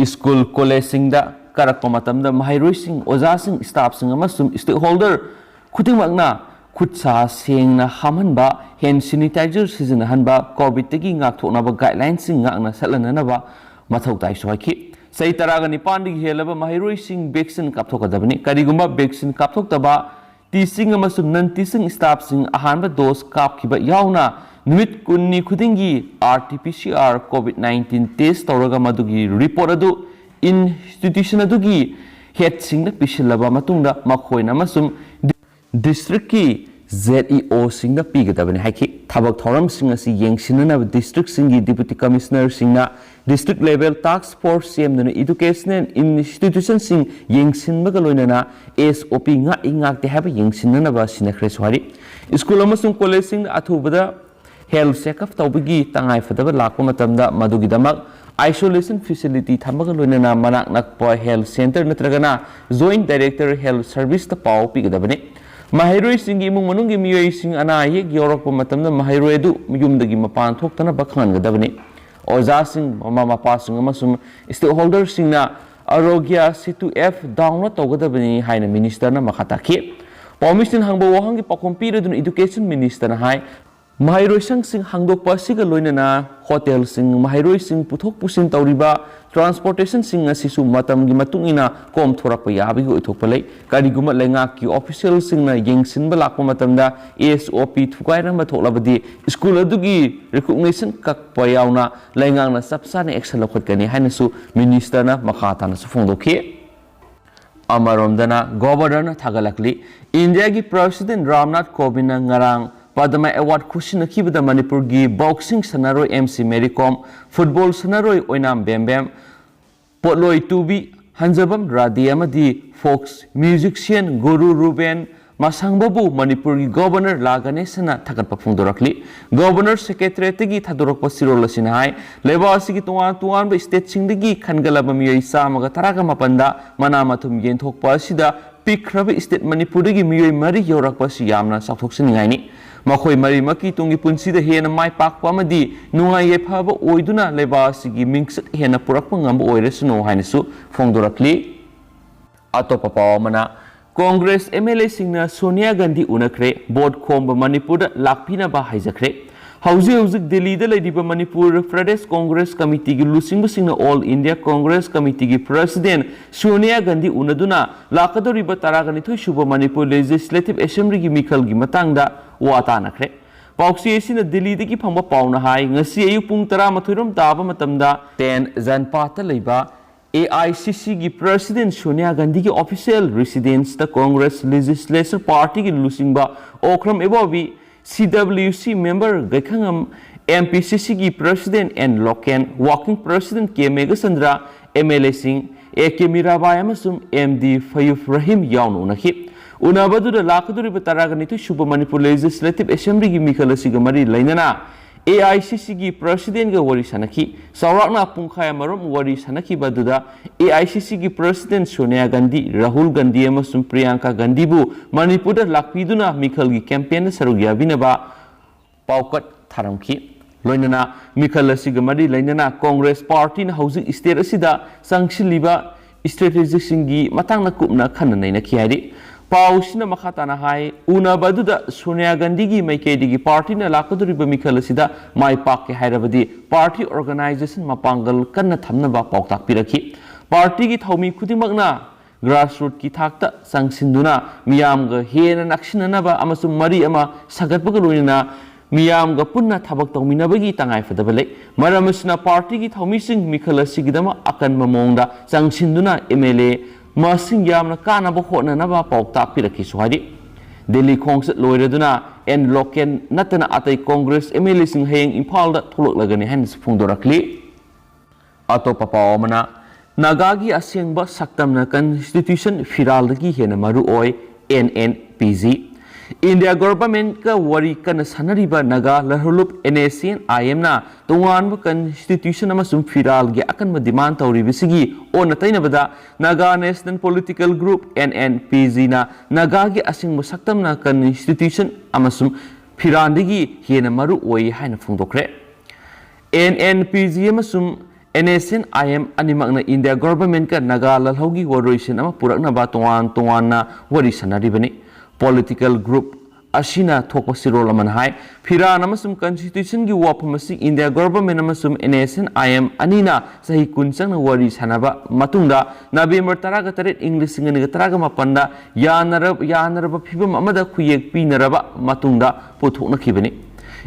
ꯁ꯭ꯀꯨꯜ, ꯀꯣꯂꯦꯖꯁꯤꯡꯗ ꯀꯥꯔꯛꯄ ꯃꯇꯝꯗ ꯃꯍꯩꯔꯣꯏꯁꯤꯡ, ꯑꯣꯖꯥꯁꯤꯡ, staffꯁꯤꯡ ꯑꯃꯁꯨꯡ stakeholder ꯈꯨꯗꯤꯡꯃꯛꯅ ꯈꯨꯠ ꯁꯥ ꯁꯦꯡꯅ ꯍꯥꯝꯍꯟꯕ, hand sanitizer ꯁꯤꯖꯤꯟꯅꯍꯟꯕ, COVIDꯇꯒꯤ ꯉꯥꯛꯊꯣꯛꯅꯕ guidelinesꯁꯤꯡ ꯉꯥꯛꯅ ꯆꯠꯍꯟꯅꯅꯕ ꯃꯊꯧ ꯇꯥꯏꯁꯨ ꯍꯥꯏꯈꯤ꯫ ꯆꯍꯤ ꯇꯔꯥꯒ ꯅꯤꯄꯥꯟꯗꯒꯤ ꯍꯦꯜꯂꯕ ꯃꯍꯩꯔꯣꯏꯁꯤꯡ vaccine ꯀꯥꯞꯊꯣꯛꯀꯗꯕꯅꯤ꯫ ꯀꯔꯤꯒꯨꯝꯕ vaccine ꯀꯥꯞꯊꯣꯛꯇꯕ teaching ꯑꯃꯁꯨꯡ non teaching staffꯁꯤꯡ ꯑꯍꯥꯟꯕ dose ꯀꯥꯞꯈꯤꯕ ꯌꯥꯎꯅ ꯅꯨꯃꯤꯠ ꯀꯨꯟꯅꯤ ꯈꯨꯗꯤꯡꯒꯤ RT-PCR COVID nineteen test ꯇꯧꯔꯒ ꯃꯗꯨꯒꯤ report ꯑꯗꯨ institution ꯑꯗꯨꯒꯤ headꯁꯤꯡꯗ ꯄꯤꯁꯤꯜꯂꯕ ꯃꯇꯨꯡꯗ ꯃꯈꯣꯏꯅ ꯑꯃꯁꯨꯡ districtꯀꯤ ZEOꯁꯤꯡꯗ ꯄꯤꯒꯗꯕꯅꯤ ꯍꯥꯏꯈꯤ꯫ ꯊꯕꯛ ꯊꯧꯔꯝꯁꯤꯡ ꯑꯁꯤ ꯌꯦꯡꯁꯤꯟꯅꯅꯕ districtꯁꯤꯡꯒꯤ Deputy Commissionerꯁꯤꯡꯅ district level task force ꯁꯦꯝꯗꯨꯅ educational institutionꯁꯤꯡ ꯌꯦꯡꯁꯤꯟꯕꯒ ꯂꯣꯏꯅꯅ SOP ꯉꯥꯛꯏ ꯉꯥꯛꯇꯦ ꯍꯥꯏꯕ ꯌꯦꯡꯁꯤꯟꯅꯅꯕ ꯁꯤꯟꯅꯈ꯭ꯔꯦꯁꯨ ꯍꯥꯏꯔꯤ꯫ ꯁ꯭ꯀꯨꯜ ꯑꯃꯁꯨꯡ ꯀꯣꯂꯦꯖꯁꯤꯡꯗ ꯑꯊꯨꯕꯗ health checkup ꯇꯧꯕꯒꯤ ꯇꯉꯥꯏꯐꯗꯕ ꯂꯥꯛꯄ ꯃꯇꯝꯗ ꯃꯗꯨꯒꯤꯗꯃꯛ isolation facility ꯊꯝꯕꯒ ꯂꯣꯏꯅꯅ ꯃꯅꯥꯛ ꯅꯛꯄ health centre ꯅꯠꯇ꯭ꯔꯒꯅ Joint Director Health Service ꯇ ꯄꯥꯎ ꯄꯤꯒꯗꯕꯅꯤ꯫ ꯃꯍꯩꯔꯣꯏꯁꯤꯡꯒꯤ ꯏꯃꯨꯡ ꯃꯅꯨꯡꯒꯤ ꯃꯤꯑꯣꯏꯁꯤꯡ ꯑꯅꯥ ꯑꯌꯦꯛ ꯌꯥꯎꯔꯛꯄ ꯃꯇꯝꯗ ꯃꯍꯩꯔꯣꯏ ꯑꯗꯨ ꯌꯨꯝꯗꯒꯤ ꯃꯄꯥꯟ ꯊꯣꯛꯇꯅꯕ ꯈꯪꯍꯟꯒꯗꯕꯅꯤ꯫ ꯑꯣꯖꯥꯁꯤꯡ, ꯃꯃꯥ ꯃꯄꯥꯁꯤꯡ ꯑꯃꯁꯨꯡ stakeholder ꯁꯤꯡꯅ Aarogya Setu app download ꯇꯧꯒꯗꯕꯅꯤ ꯍꯥꯏꯅ minister ꯅ ꯃꯈꯥ ꯇꯥꯈꯤ꯫ ꯄꯥꯎꯃꯤꯁꯤꯡꯅ ꯍꯪꯕ ꯋꯥꯍꯪꯒꯤ ꯄꯥꯎꯈꯨꯝ ꯄꯤꯔꯗꯨꯅ education minister ꯅ ꯍꯥꯏ, ꯃꯍꯩꯔꯣꯏꯁꯪꯁꯤꯡ ꯍꯥꯡꯗꯣꯛꯄ ꯑꯁꯤꯒ ꯂꯣꯏꯅꯅ hotel ꯁꯤꯡ, ꯃꯍꯩꯔꯣꯏꯁꯤꯡ ꯄꯨꯊꯣꯛ ꯄꯨꯁꯤꯟ ꯇꯧꯔꯤꯕ transportation ꯁꯤꯡ ꯑꯁꯤꯁꯨ ꯃꯇꯝꯒꯤ ꯃꯇꯨꯡ ꯏꯟꯅ ꯀꯣꯝꯊꯣꯔꯛꯄ ꯌꯥꯕꯒꯤ ꯑꯣꯏꯊꯣꯛꯄ ꯂꯩ꯫ ꯀꯔꯤꯒꯨꯝꯕ ꯂꯩꯉꯥꯛꯀꯤ official ꯁꯤꯡꯅ ꯌꯦꯡꯁꯤꯟꯕ ꯂꯥꯛꯄ ꯃꯇꯝꯗ S O P ꯊꯨꯒꯥꯏꯔꯝꯕ ꯊꯣꯛꯂꯕꯗꯤ school ꯑꯗꯨꯒꯤ recognition ꯀꯛꯄ ꯌꯥꯎꯅ ꯂꯩꯉꯥꯛꯅ ꯆꯞ ꯆꯥꯅ action ꯂꯧꯈꯠꯀꯅꯤ ꯍꯥꯏꯅꯁꯨ minister ꯅ ꯃꯈꯥ ꯇꯥꯅꯁꯨ ꯐꯣꯡꯗꯣꯛꯈꯤ꯫ ꯑꯃꯔꯣꯝꯗꯅ Governor ꯅ ꯊꯥꯒꯠꯂꯛꯂꯤ꯫ ꯏꯟꯗꯤꯌꯥꯒꯤ President ꯔꯥꯝꯅꯥꯊ ꯀꯣꯕꯤꯟꯗꯅ ꯉꯔꯥꯡ ꯄꯗꯃ Award ꯈꯨꯠꯁꯤꯟꯅꯈꯤꯕꯗ ꯃꯅꯤꯄꯨꯔꯒꯤ boxing ꯁꯥꯟꯅꯔꯣꯏ M C Mary Kom, football ꯁꯥꯟꯅꯔꯣꯏ ꯑꯣꯏꯅꯥꯝ ꯕꯦꯝꯕꯦꯝ, ꯄꯣꯠꯂꯣꯏ ꯇꯨꯕꯤ ꯍꯟꯖꯕꯝ ꯔꯥꯙꯦ ꯑꯃꯗꯤ folk musician ꯒꯨꯔꯨ ꯔꯨꯕꯦꯟ ꯃꯁꯥꯡꯕꯕꯨ ꯃꯅꯤꯄꯨꯔꯒꯤ Governor ꯂꯥ ꯒꯅꯦꯁꯟꯅ ꯊꯥꯒꯠꯄ ꯐꯣꯡꯗꯣꯔꯛꯂꯤ꯫ Governor Secretariat ꯇꯒꯤ ꯊꯥꯗꯣꯔꯛꯄ ꯆꯦꯔꯣꯜ ꯑꯁꯤꯅ ꯍꯥꯏ, ꯂꯩꯕꯥꯛ ꯑꯁꯤꯒꯤ ꯇꯣꯉꯥꯟ ꯇꯣꯉꯥꯟꯕ state ꯁꯤꯡꯗꯒꯤ ꯈꯟꯒꯠꯂꯕ ꯃꯤꯑꯣꯏ ꯆꯥꯝꯃꯒ ꯇꯔꯥꯒ ꯃꯥꯄꯟꯗ ꯃꯅꯥ ꯃꯊꯨꯝ ꯌꯦꯟꯊꯣꯛꯄ ꯑꯁꯤꯗ ꯄꯤꯛꯈ꯭ꯔꯕ state ꯃꯅꯤꯄꯨꯔꯗꯒꯤ ꯃꯤꯑꯣꯏ ꯃꯔꯤ ꯌꯧꯔꯛꯄ ꯑꯁꯤ ꯌꯥꯝꯅ ꯆꯥꯎꯊꯣꯛꯆꯅꯤꯡꯉꯥꯏꯅꯤ꯫ ꯃꯈꯣꯏ ꯃꯔꯤꯃꯛꯀꯤ ꯇꯨꯡꯒꯤ ꯄꯨꯟꯁꯤꯗ ꯍꯦꯟꯅ ꯃꯥꯏ ꯄꯥꯛꯄ ꯑꯃꯗꯤ ꯅꯨꯡꯉꯥꯏ ꯌꯥꯏꯐꯕ ꯑꯣꯏꯗꯨꯅ ꯂꯩꯕꯥꯛ ꯑꯁꯤꯒꯤ ꯃꯤꯡꯆꯠ ꯍꯦꯟꯅ ꯄꯨꯔꯛꯄ ꯉꯝꯕ ꯑꯣꯏꯔꯁꯅꯨ ꯍꯥꯏꯅꯁꯨ ꯐꯣꯡꯗꯣꯔꯛꯂꯤ꯫ ꯑꯇꯣꯞꯄ ꯄꯥꯎ ꯑꯃꯅ, Congress M L A ꯁꯤꯡꯅ ꯁꯣꯅꯤꯌꯥ ꯒꯥꯟꯙꯤ ꯎꯅꯈ꯭ꯔꯦ꯫ Vote ꯈꯣꯝꯕ ꯃꯅꯤꯄꯨꯔꯗ ꯂꯥꯛꯄꯤꯅꯕ ꯍꯥꯏꯖꯈ꯭ꯔꯦ꯫ ꯍꯧꯖꯤꯛ ꯍꯧꯖꯤꯛ ꯗꯤꯜꯂꯤꯗ ꯂꯩꯔꯤꯕ ꯃꯅꯤꯄꯨꯔ ꯄ꯭ꯔꯗꯦꯁ Congress Committee ꯒꯤ ꯂꯨꯆꯤꯡꯕꯁꯤꯡꯅ All India Congress Committee ꯒꯤ President ꯁꯣꯅꯤꯌꯥ ꯒꯥꯟꯙꯤ ꯎꯅꯗꯨꯅ ꯂꯥꯛꯀꯗꯧꯔꯤꯕ ꯇꯔꯥꯒ ꯅꯤꯊꯣꯏ ꯁꯨꯕ ꯃꯅꯤꯄꯨꯔ Legislative Assembly ꯒꯤ ꯃꯤꯈꯜꯒꯤ ꯃꯇꯥꯡꯗ ꯋꯥ ꯇꯥꯅꯈ꯭ꯔꯦ꯫ ꯄꯥꯎꯆꯦ ꯑꯁꯤꯅ ꯗꯤꯜꯂꯤꯗꯒꯤ ꯐꯪꯕ ꯄꯥꯎꯅ ꯍꯥꯏ, ꯉꯁꯤ ꯑꯌꯨꯛ ꯄꯨꯡ ꯇꯔꯥꯃꯥꯊꯣꯏ ꯔꯣꯝ ꯇꯥꯕ ꯃꯇꯝꯗ ꯇꯦꯟ ꯖꯟꯄꯥꯠꯇ ꯂꯩꯕ A I C C ꯒꯤ President ꯁꯣꯅꯤꯌꯥ ꯒꯥꯟꯙꯤꯒꯤ official residence ꯇ Congress Legislature Party ꯒꯤ ꯂꯨꯆꯤꯡꯕ Okram Ibobi, C W C member Gaikhangam, M P C C ꯒꯤ President N Loken, Working President K Meghachandra, M L A ꯁꯤꯡ A K ꯃꯤꯔꯥꯕꯥꯏ ꯑꯃꯁꯨꯡ M D ꯐꯌꯨꯐ ꯔꯍꯤꯝ ꯌꯥꯎꯅ ꯎꯅꯈꯤ꯫ ꯎꯅꯕ ꯑꯗꯨꯗ ꯂꯥꯛꯀꯗꯧꯔꯤꯕ ꯇꯔꯥꯒ ꯅꯤꯊꯣꯏ ꯁꯨꯕ ꯃꯅꯤꯄꯨꯔ Legislative Assembly ꯒꯤ ꯃꯤꯈꯜ ꯑꯁꯤꯒ ꯃꯔꯤ ꯂꯩꯅꯅ ꯑꯦ ꯑꯥꯏ ꯁꯤ ꯁꯤꯒꯤ ꯄ꯭ꯔꯁꯤꯗꯦꯟꯒ ꯋꯥꯔꯤ ꯁꯥꯟꯅꯈꯤ꯫ ꯆꯥꯎꯔꯥꯛꯅ ꯄꯨꯡꯈꯥꯏ ꯑꯃꯔꯣꯝ ꯋꯥꯔꯤ ꯁꯥꯟꯅꯈꯤꯕ ꯑꯗꯨꯗ ꯑꯦ ꯑꯥꯏ ꯁꯤ ꯁꯤꯒꯤ ꯄ꯭ꯔꯁꯤꯗꯦꯟ ꯁꯣꯅꯤꯌꯥ ꯒꯥꯟꯙꯤ, ꯔꯥꯍꯨꯜ ꯒꯥꯟꯙꯤ ꯑꯃꯁꯨꯡ ꯄ꯭ꯔꯤꯌꯥꯡꯀꯥ ꯒꯥꯟꯙꯤꯕꯨ ꯃꯅꯤꯄꯨꯔꯗ ꯂꯥꯛꯄꯤꯗꯨꯅ ꯃꯤꯈꯜꯒꯤ ꯀꯦꯝꯄꯦꯟꯗ ꯁꯔꯨꯛ ꯌꯥꯕꯤꯅꯕ ꯄꯥꯎꯀꯠ ꯊꯥꯔꯝꯈꯤ꯫ ꯂꯣꯏꯅꯅ ꯃꯤꯈꯜ ꯑꯁꯤꯒ ꯃꯔꯤ ꯂꯩꯅꯅ ꯀꯣꯡꯒ꯭ꯔꯦꯁ ꯄꯥꯔꯇꯤꯅ ꯍꯧꯖꯤꯛ ꯁ꯭ꯇꯦꯠ ꯑꯁꯤꯗ ꯆꯪꯁꯤꯜꯂꯤꯕ ꯁ꯭ꯇ꯭ꯔꯦꯇꯦꯖꯤꯁꯤꯡꯒꯤ ꯃꯇꯥꯡꯗ ꯀꯨꯞꯅ ꯈꯟꯅ ꯅꯩꯅꯈꯤ ꯍꯥꯏꯔꯤ꯫ ꯄꯥꯎꯁꯤꯅ ꯃꯈꯥ ꯇꯥꯅ ꯍꯥꯏ, ꯎꯅꯕ ꯑꯗꯨꯗ ꯁꯣꯅꯤꯌꯥ ꯒꯥꯟꯙꯤꯒꯤ ꯃꯥꯏꯀꯩꯗꯒꯤ ꯄꯥꯔꯇꯤꯅ ꯂꯥꯛꯀꯗꯧꯔꯤꯕ ꯃꯤꯈꯜ ꯑꯁꯤꯗ ꯃꯥꯏ ꯄꯥꯛꯀꯦ ꯍꯥꯏꯔꯕꯗꯤ ꯄꯥꯔꯇꯤ ꯑꯣꯔꯒꯅꯥꯏꯖꯦꯁꯟ ꯃꯄꯥꯡꯒꯜ ꯀꯟꯅ ꯊꯝꯅꯕ ꯄꯥꯎꯇꯥꯛ ꯄꯤꯔꯛꯈꯤ꯫ ꯄꯥꯔꯇꯤꯒꯤ ꯊꯧꯃꯤ ꯈꯨꯗꯤꯡꯃꯛꯅ ꯒ꯭ꯔꯥꯁꯔꯨꯠꯀꯤ ꯊꯥꯛꯇ ꯆꯪꯁꯤꯟꯗꯨꯅ ꯃꯤꯌꯥꯝꯒ ꯍꯦꯟꯅ ꯅꯛꯁꯤꯟꯅꯅꯕ ꯑꯃꯁꯨꯡ ꯃꯔꯤ ꯑꯃ ꯁꯥꯒꯠꯄꯒ ꯂꯣꯏꯅꯅ ꯃꯤꯌꯥꯝꯒ ꯄꯨꯟꯅ ꯊꯕꯛ ꯇꯧꯃꯤꯟꯅꯕꯒꯤ ꯇꯉꯥꯏꯐꯗꯕ ꯂꯩ꯫ ꯃꯔꯝ ꯑꯁꯤꯅ ꯄꯥꯔꯇꯤꯒꯤ ꯊꯧꯃꯤꯁꯤꯡ ꯃꯤꯈꯜ ꯑꯁꯤꯒꯤꯗꯃꯛ ꯑꯀꯟꯕ ꯃꯑꯣꯡꯗ ꯆꯪꯁꯤꯟꯗꯨꯅ ꯑꯦꯝ ꯑꯦꯜ ꯑꯦ ꯃꯁꯤꯡ ꯌꯥꯝꯅ ꯀꯥꯅꯕ ꯍꯣꯠꯅꯅꯕ ꯄꯥꯎꯇꯥꯛ ꯄꯤꯔꯛꯈꯤꯁꯨ ꯍꯥꯏꯔꯤ꯫ ꯗꯦꯜꯂꯤ ꯈꯣꯡꯆꯠ ꯂꯣꯏꯔꯗꯨꯅ ꯑꯦꯟ ꯂꯣꯀꯦꯟ ꯅꯠꯇꯅ ꯑꯇꯩ ꯀꯣꯡꯒ꯭ꯔꯦꯁ ꯑꯦꯝ ꯑꯦꯜ ꯑꯦꯁꯤꯡ ꯍꯌꯦꯡ ꯏꯝꯐꯥꯜꯗ ꯊꯣꯛꯂꯛꯂꯒꯅꯤ ꯍꯥꯏꯅꯁꯨ ꯐꯣꯡꯗꯣꯔꯛꯂꯤ꯫ ꯑꯇꯣꯞꯄ ꯄꯥꯎ ꯑꯃꯅ, ꯅꯥꯒꯥꯒꯤ ꯑꯁꯦꯡꯕ ꯁꯛꯇꯝꯅ ꯀꯟꯁꯇꯤꯇ꯭ꯌꯨꯁꯟ ꯐꯤꯔꯥꯜꯗꯒꯤ ꯍꯦꯟꯅ ꯃꯔꯨ ꯑꯣꯏ, N N P G. India ꯒꯣꯚꯔꯟꯃꯦꯟꯠꯀ ꯋꯥꯔꯤ ꯀꯟꯅ ꯁꯥꯟꯅꯔꯤꯕ ꯅꯥꯒꯥ ꯂꯍꯔꯂꯨꯞ ꯑꯦꯟ ꯑꯦꯁ ꯑꯦꯟ ꯑꯥꯏ ꯑꯦꯝꯅ ꯇꯣꯉꯥꯟꯕ ꯀꯟꯁꯇꯤꯇ꯭ꯌꯨꯁꯟ ꯑꯃꯁꯨꯡ ꯐꯤꯔꯥꯜꯒꯤ ꯑꯀꯟꯕ ꯗꯤꯃꯥꯟ ꯇꯧꯔꯤꯕꯁꯤꯒꯤ ꯑꯣꯟꯅ ꯇꯩꯅꯕꯗ Naga national political group, N N P ꯖꯤꯅ ꯅꯥꯒꯥꯒꯤ ꯑꯁꯦꯡꯕ ꯁꯛꯇꯝꯅ ꯀꯟꯁꯇꯤꯇ꯭ꯌꯨꯁꯟ ꯑꯃꯁꯨꯡ ꯐꯤꯔꯥꯜꯗꯒꯤ ꯍꯦꯟꯅ ꯃꯔꯨ ꯑꯣꯏ ꯍꯥꯏꯅ ꯐꯣꯡꯗꯣꯛꯈ꯭ꯔꯦ꯫ ꯑꯦꯟ ꯑꯦꯟ ꯄꯤ ꯖꯤ ꯑꯃꯁꯨꯡ N S and I M ꯑꯅꯤꯃꯛꯅ ꯏꯟꯗꯤꯌꯥ ꯒꯣꯚꯔꯟꯃꯦꯟꯠꯀ ꯅꯥꯒꯥ ꯂꯍꯔꯂꯨꯞꯀꯤ ꯋꯥꯔꯣꯏꯁꯤꯟ ꯑꯃ ꯄꯨꯔꯛꯅꯕ ꯇꯣꯉꯥꯟ ꯇꯣꯉꯥꯟꯅ ꯋꯥꯔꯤ ꯁꯥꯟꯅꯔꯤꯕꯅꯤ꯫ ꯄꯣꯂꯤꯇꯤꯀꯦꯜ ꯒ꯭ꯔꯨꯞ ꯑꯁꯤꯅ ꯊꯣꯛꯄ ꯆꯦꯔꯣꯜ ꯑꯃꯅ ꯍꯥꯏ, ꯐꯤꯔꯥꯜ ꯑꯃꯁꯨꯡ ꯀꯟꯁꯇꯤꯇ꯭ꯌꯨꯁꯟꯒꯤ ꯋꯥꯐꯝ ꯑꯁꯤ ꯏꯟꯗꯤꯌꯥ ꯒꯣꯚꯔꯟꯃꯦꯟꯠ ꯑꯃꯁꯨꯡ N S and I I M ꯆꯍꯤ ꯀꯨꯟ ꯆꯪꯅ ꯋꯥꯔꯤ ꯁꯥꯟꯅꯕ ꯃꯇꯨꯡꯗ ꯅꯕꯦꯝꯕꯔ ꯇꯔꯥꯒ ꯇꯔꯦꯠ, ꯏꯪ ꯂꯤꯁꯤꯡ ꯑꯅꯤꯒ ꯇꯔꯥꯒ ꯃꯥꯄꯟꯗ ꯌꯥꯅꯔ-, ꯌꯥꯅꯔꯕ ꯐꯤꯚꯝ ꯑꯃꯗ ꯈꯨꯌꯦꯛ ꯄꯤꯅꯔꯕ ꯃꯇꯨꯡꯗ ꯄꯨꯊꯣꯛꯅꯈꯤꯕꯅꯤ꯫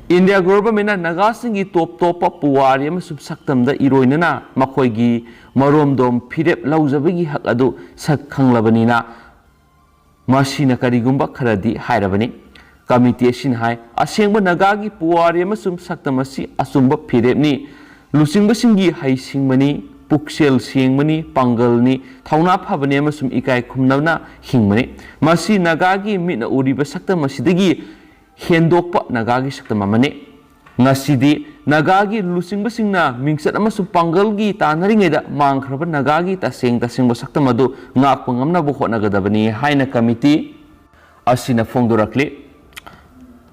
ꯏꯟꯗꯤꯌꯥ ꯒꯣꯚꯔꯟꯃꯦꯟꯠꯅ ꯅꯥꯒꯥꯁꯤꯡꯒꯤ ꯇꯣꯞ ꯇꯣꯞꯄ ꯄꯨꯋꯥꯔꯤ ꯑꯃꯁꯨꯡ ꯁꯛꯇꯝꯗ ꯏꯔꯣꯏꯅꯅ ꯃꯈꯣꯏꯒꯤ ꯃꯔꯣꯝꯗꯣꯝ ꯐꯤꯔꯦꯞ ꯂꯧꯖꯕꯒꯤ ꯍꯛ ꯑꯗꯨ ꯁꯛ ꯈꯪꯂꯕꯅꯤꯅ, ꯃꯁꯤꯅ ꯀꯔꯤꯒꯨꯝꯕ ꯈꯔꯗꯤ ꯍꯥꯏꯔꯕꯅꯤ꯫ ꯀꯃꯤꯇꯤ ꯑꯁꯤꯅ ꯍꯥꯏ, ꯑꯁꯦꯡꯕ ꯅꯥꯒꯥꯒꯤ ꯄꯨꯋꯥꯔꯤ ꯑꯃꯁꯨꯡ ꯁꯛꯇꯝ ꯑꯁꯤ ꯑꯆꯨꯝꯕ ꯐꯤꯔꯦꯞꯅꯤ꯫ ꯂꯨꯆꯤꯡꯕꯁꯤꯡꯒꯤ ꯍꯩꯁꯤꯡꯕꯅꯤ, ꯄꯨꯛꯆꯦꯜ ꯁꯦꯡꯕꯅꯤ, ꯄꯥꯡꯒꯜꯅꯤ, ꯊꯧꯅꯥ ꯐꯕꯅꯤ ꯑꯃꯁꯨꯡ ꯏꯀꯥꯏ ꯈꯨꯝꯅꯅ ꯍꯤꯡꯕꯅꯤ꯫ ꯃꯁꯤ ꯅꯥꯒꯥꯒꯤ ꯃꯤꯠꯅ ꯎꯔꯤꯕ ꯁꯛꯇꯝ ꯑꯁꯤꯗꯒꯤ ꯍꯦꯟꯗꯣꯛꯄ ꯅꯥꯒꯥꯒꯤ ꯁꯛꯇꯝ ꯑꯃꯅꯤ꯫ ꯉꯁꯤꯗꯤ ꯅꯥꯒꯥꯒꯤ ꯂꯨꯆꯤꯡꯕꯁꯤꯡꯅ ꯃꯤꯡꯆꯠ ꯑꯃꯁꯨꯡ ꯄꯥꯡꯒꯜꯒꯤ ꯇꯥꯟꯅꯔꯤꯉꯩꯗ ꯃꯥꯡꯈ꯭ꯔꯕ ꯅꯥꯒꯥꯒꯤ ꯇꯁꯦꯡ ꯇꯁꯦꯡꯕ ꯁꯛꯇꯝ ꯑꯗꯨ ꯉꯥꯛꯄ ꯉꯝꯅꯕ ꯍꯣꯠꯅꯒꯗꯕꯅꯤ ꯍꯥꯏꯅ ꯀꯃꯤꯇꯤ ꯑꯁꯤꯅ ꯐꯣꯡꯗꯣꯔꯛꯂꯤ꯫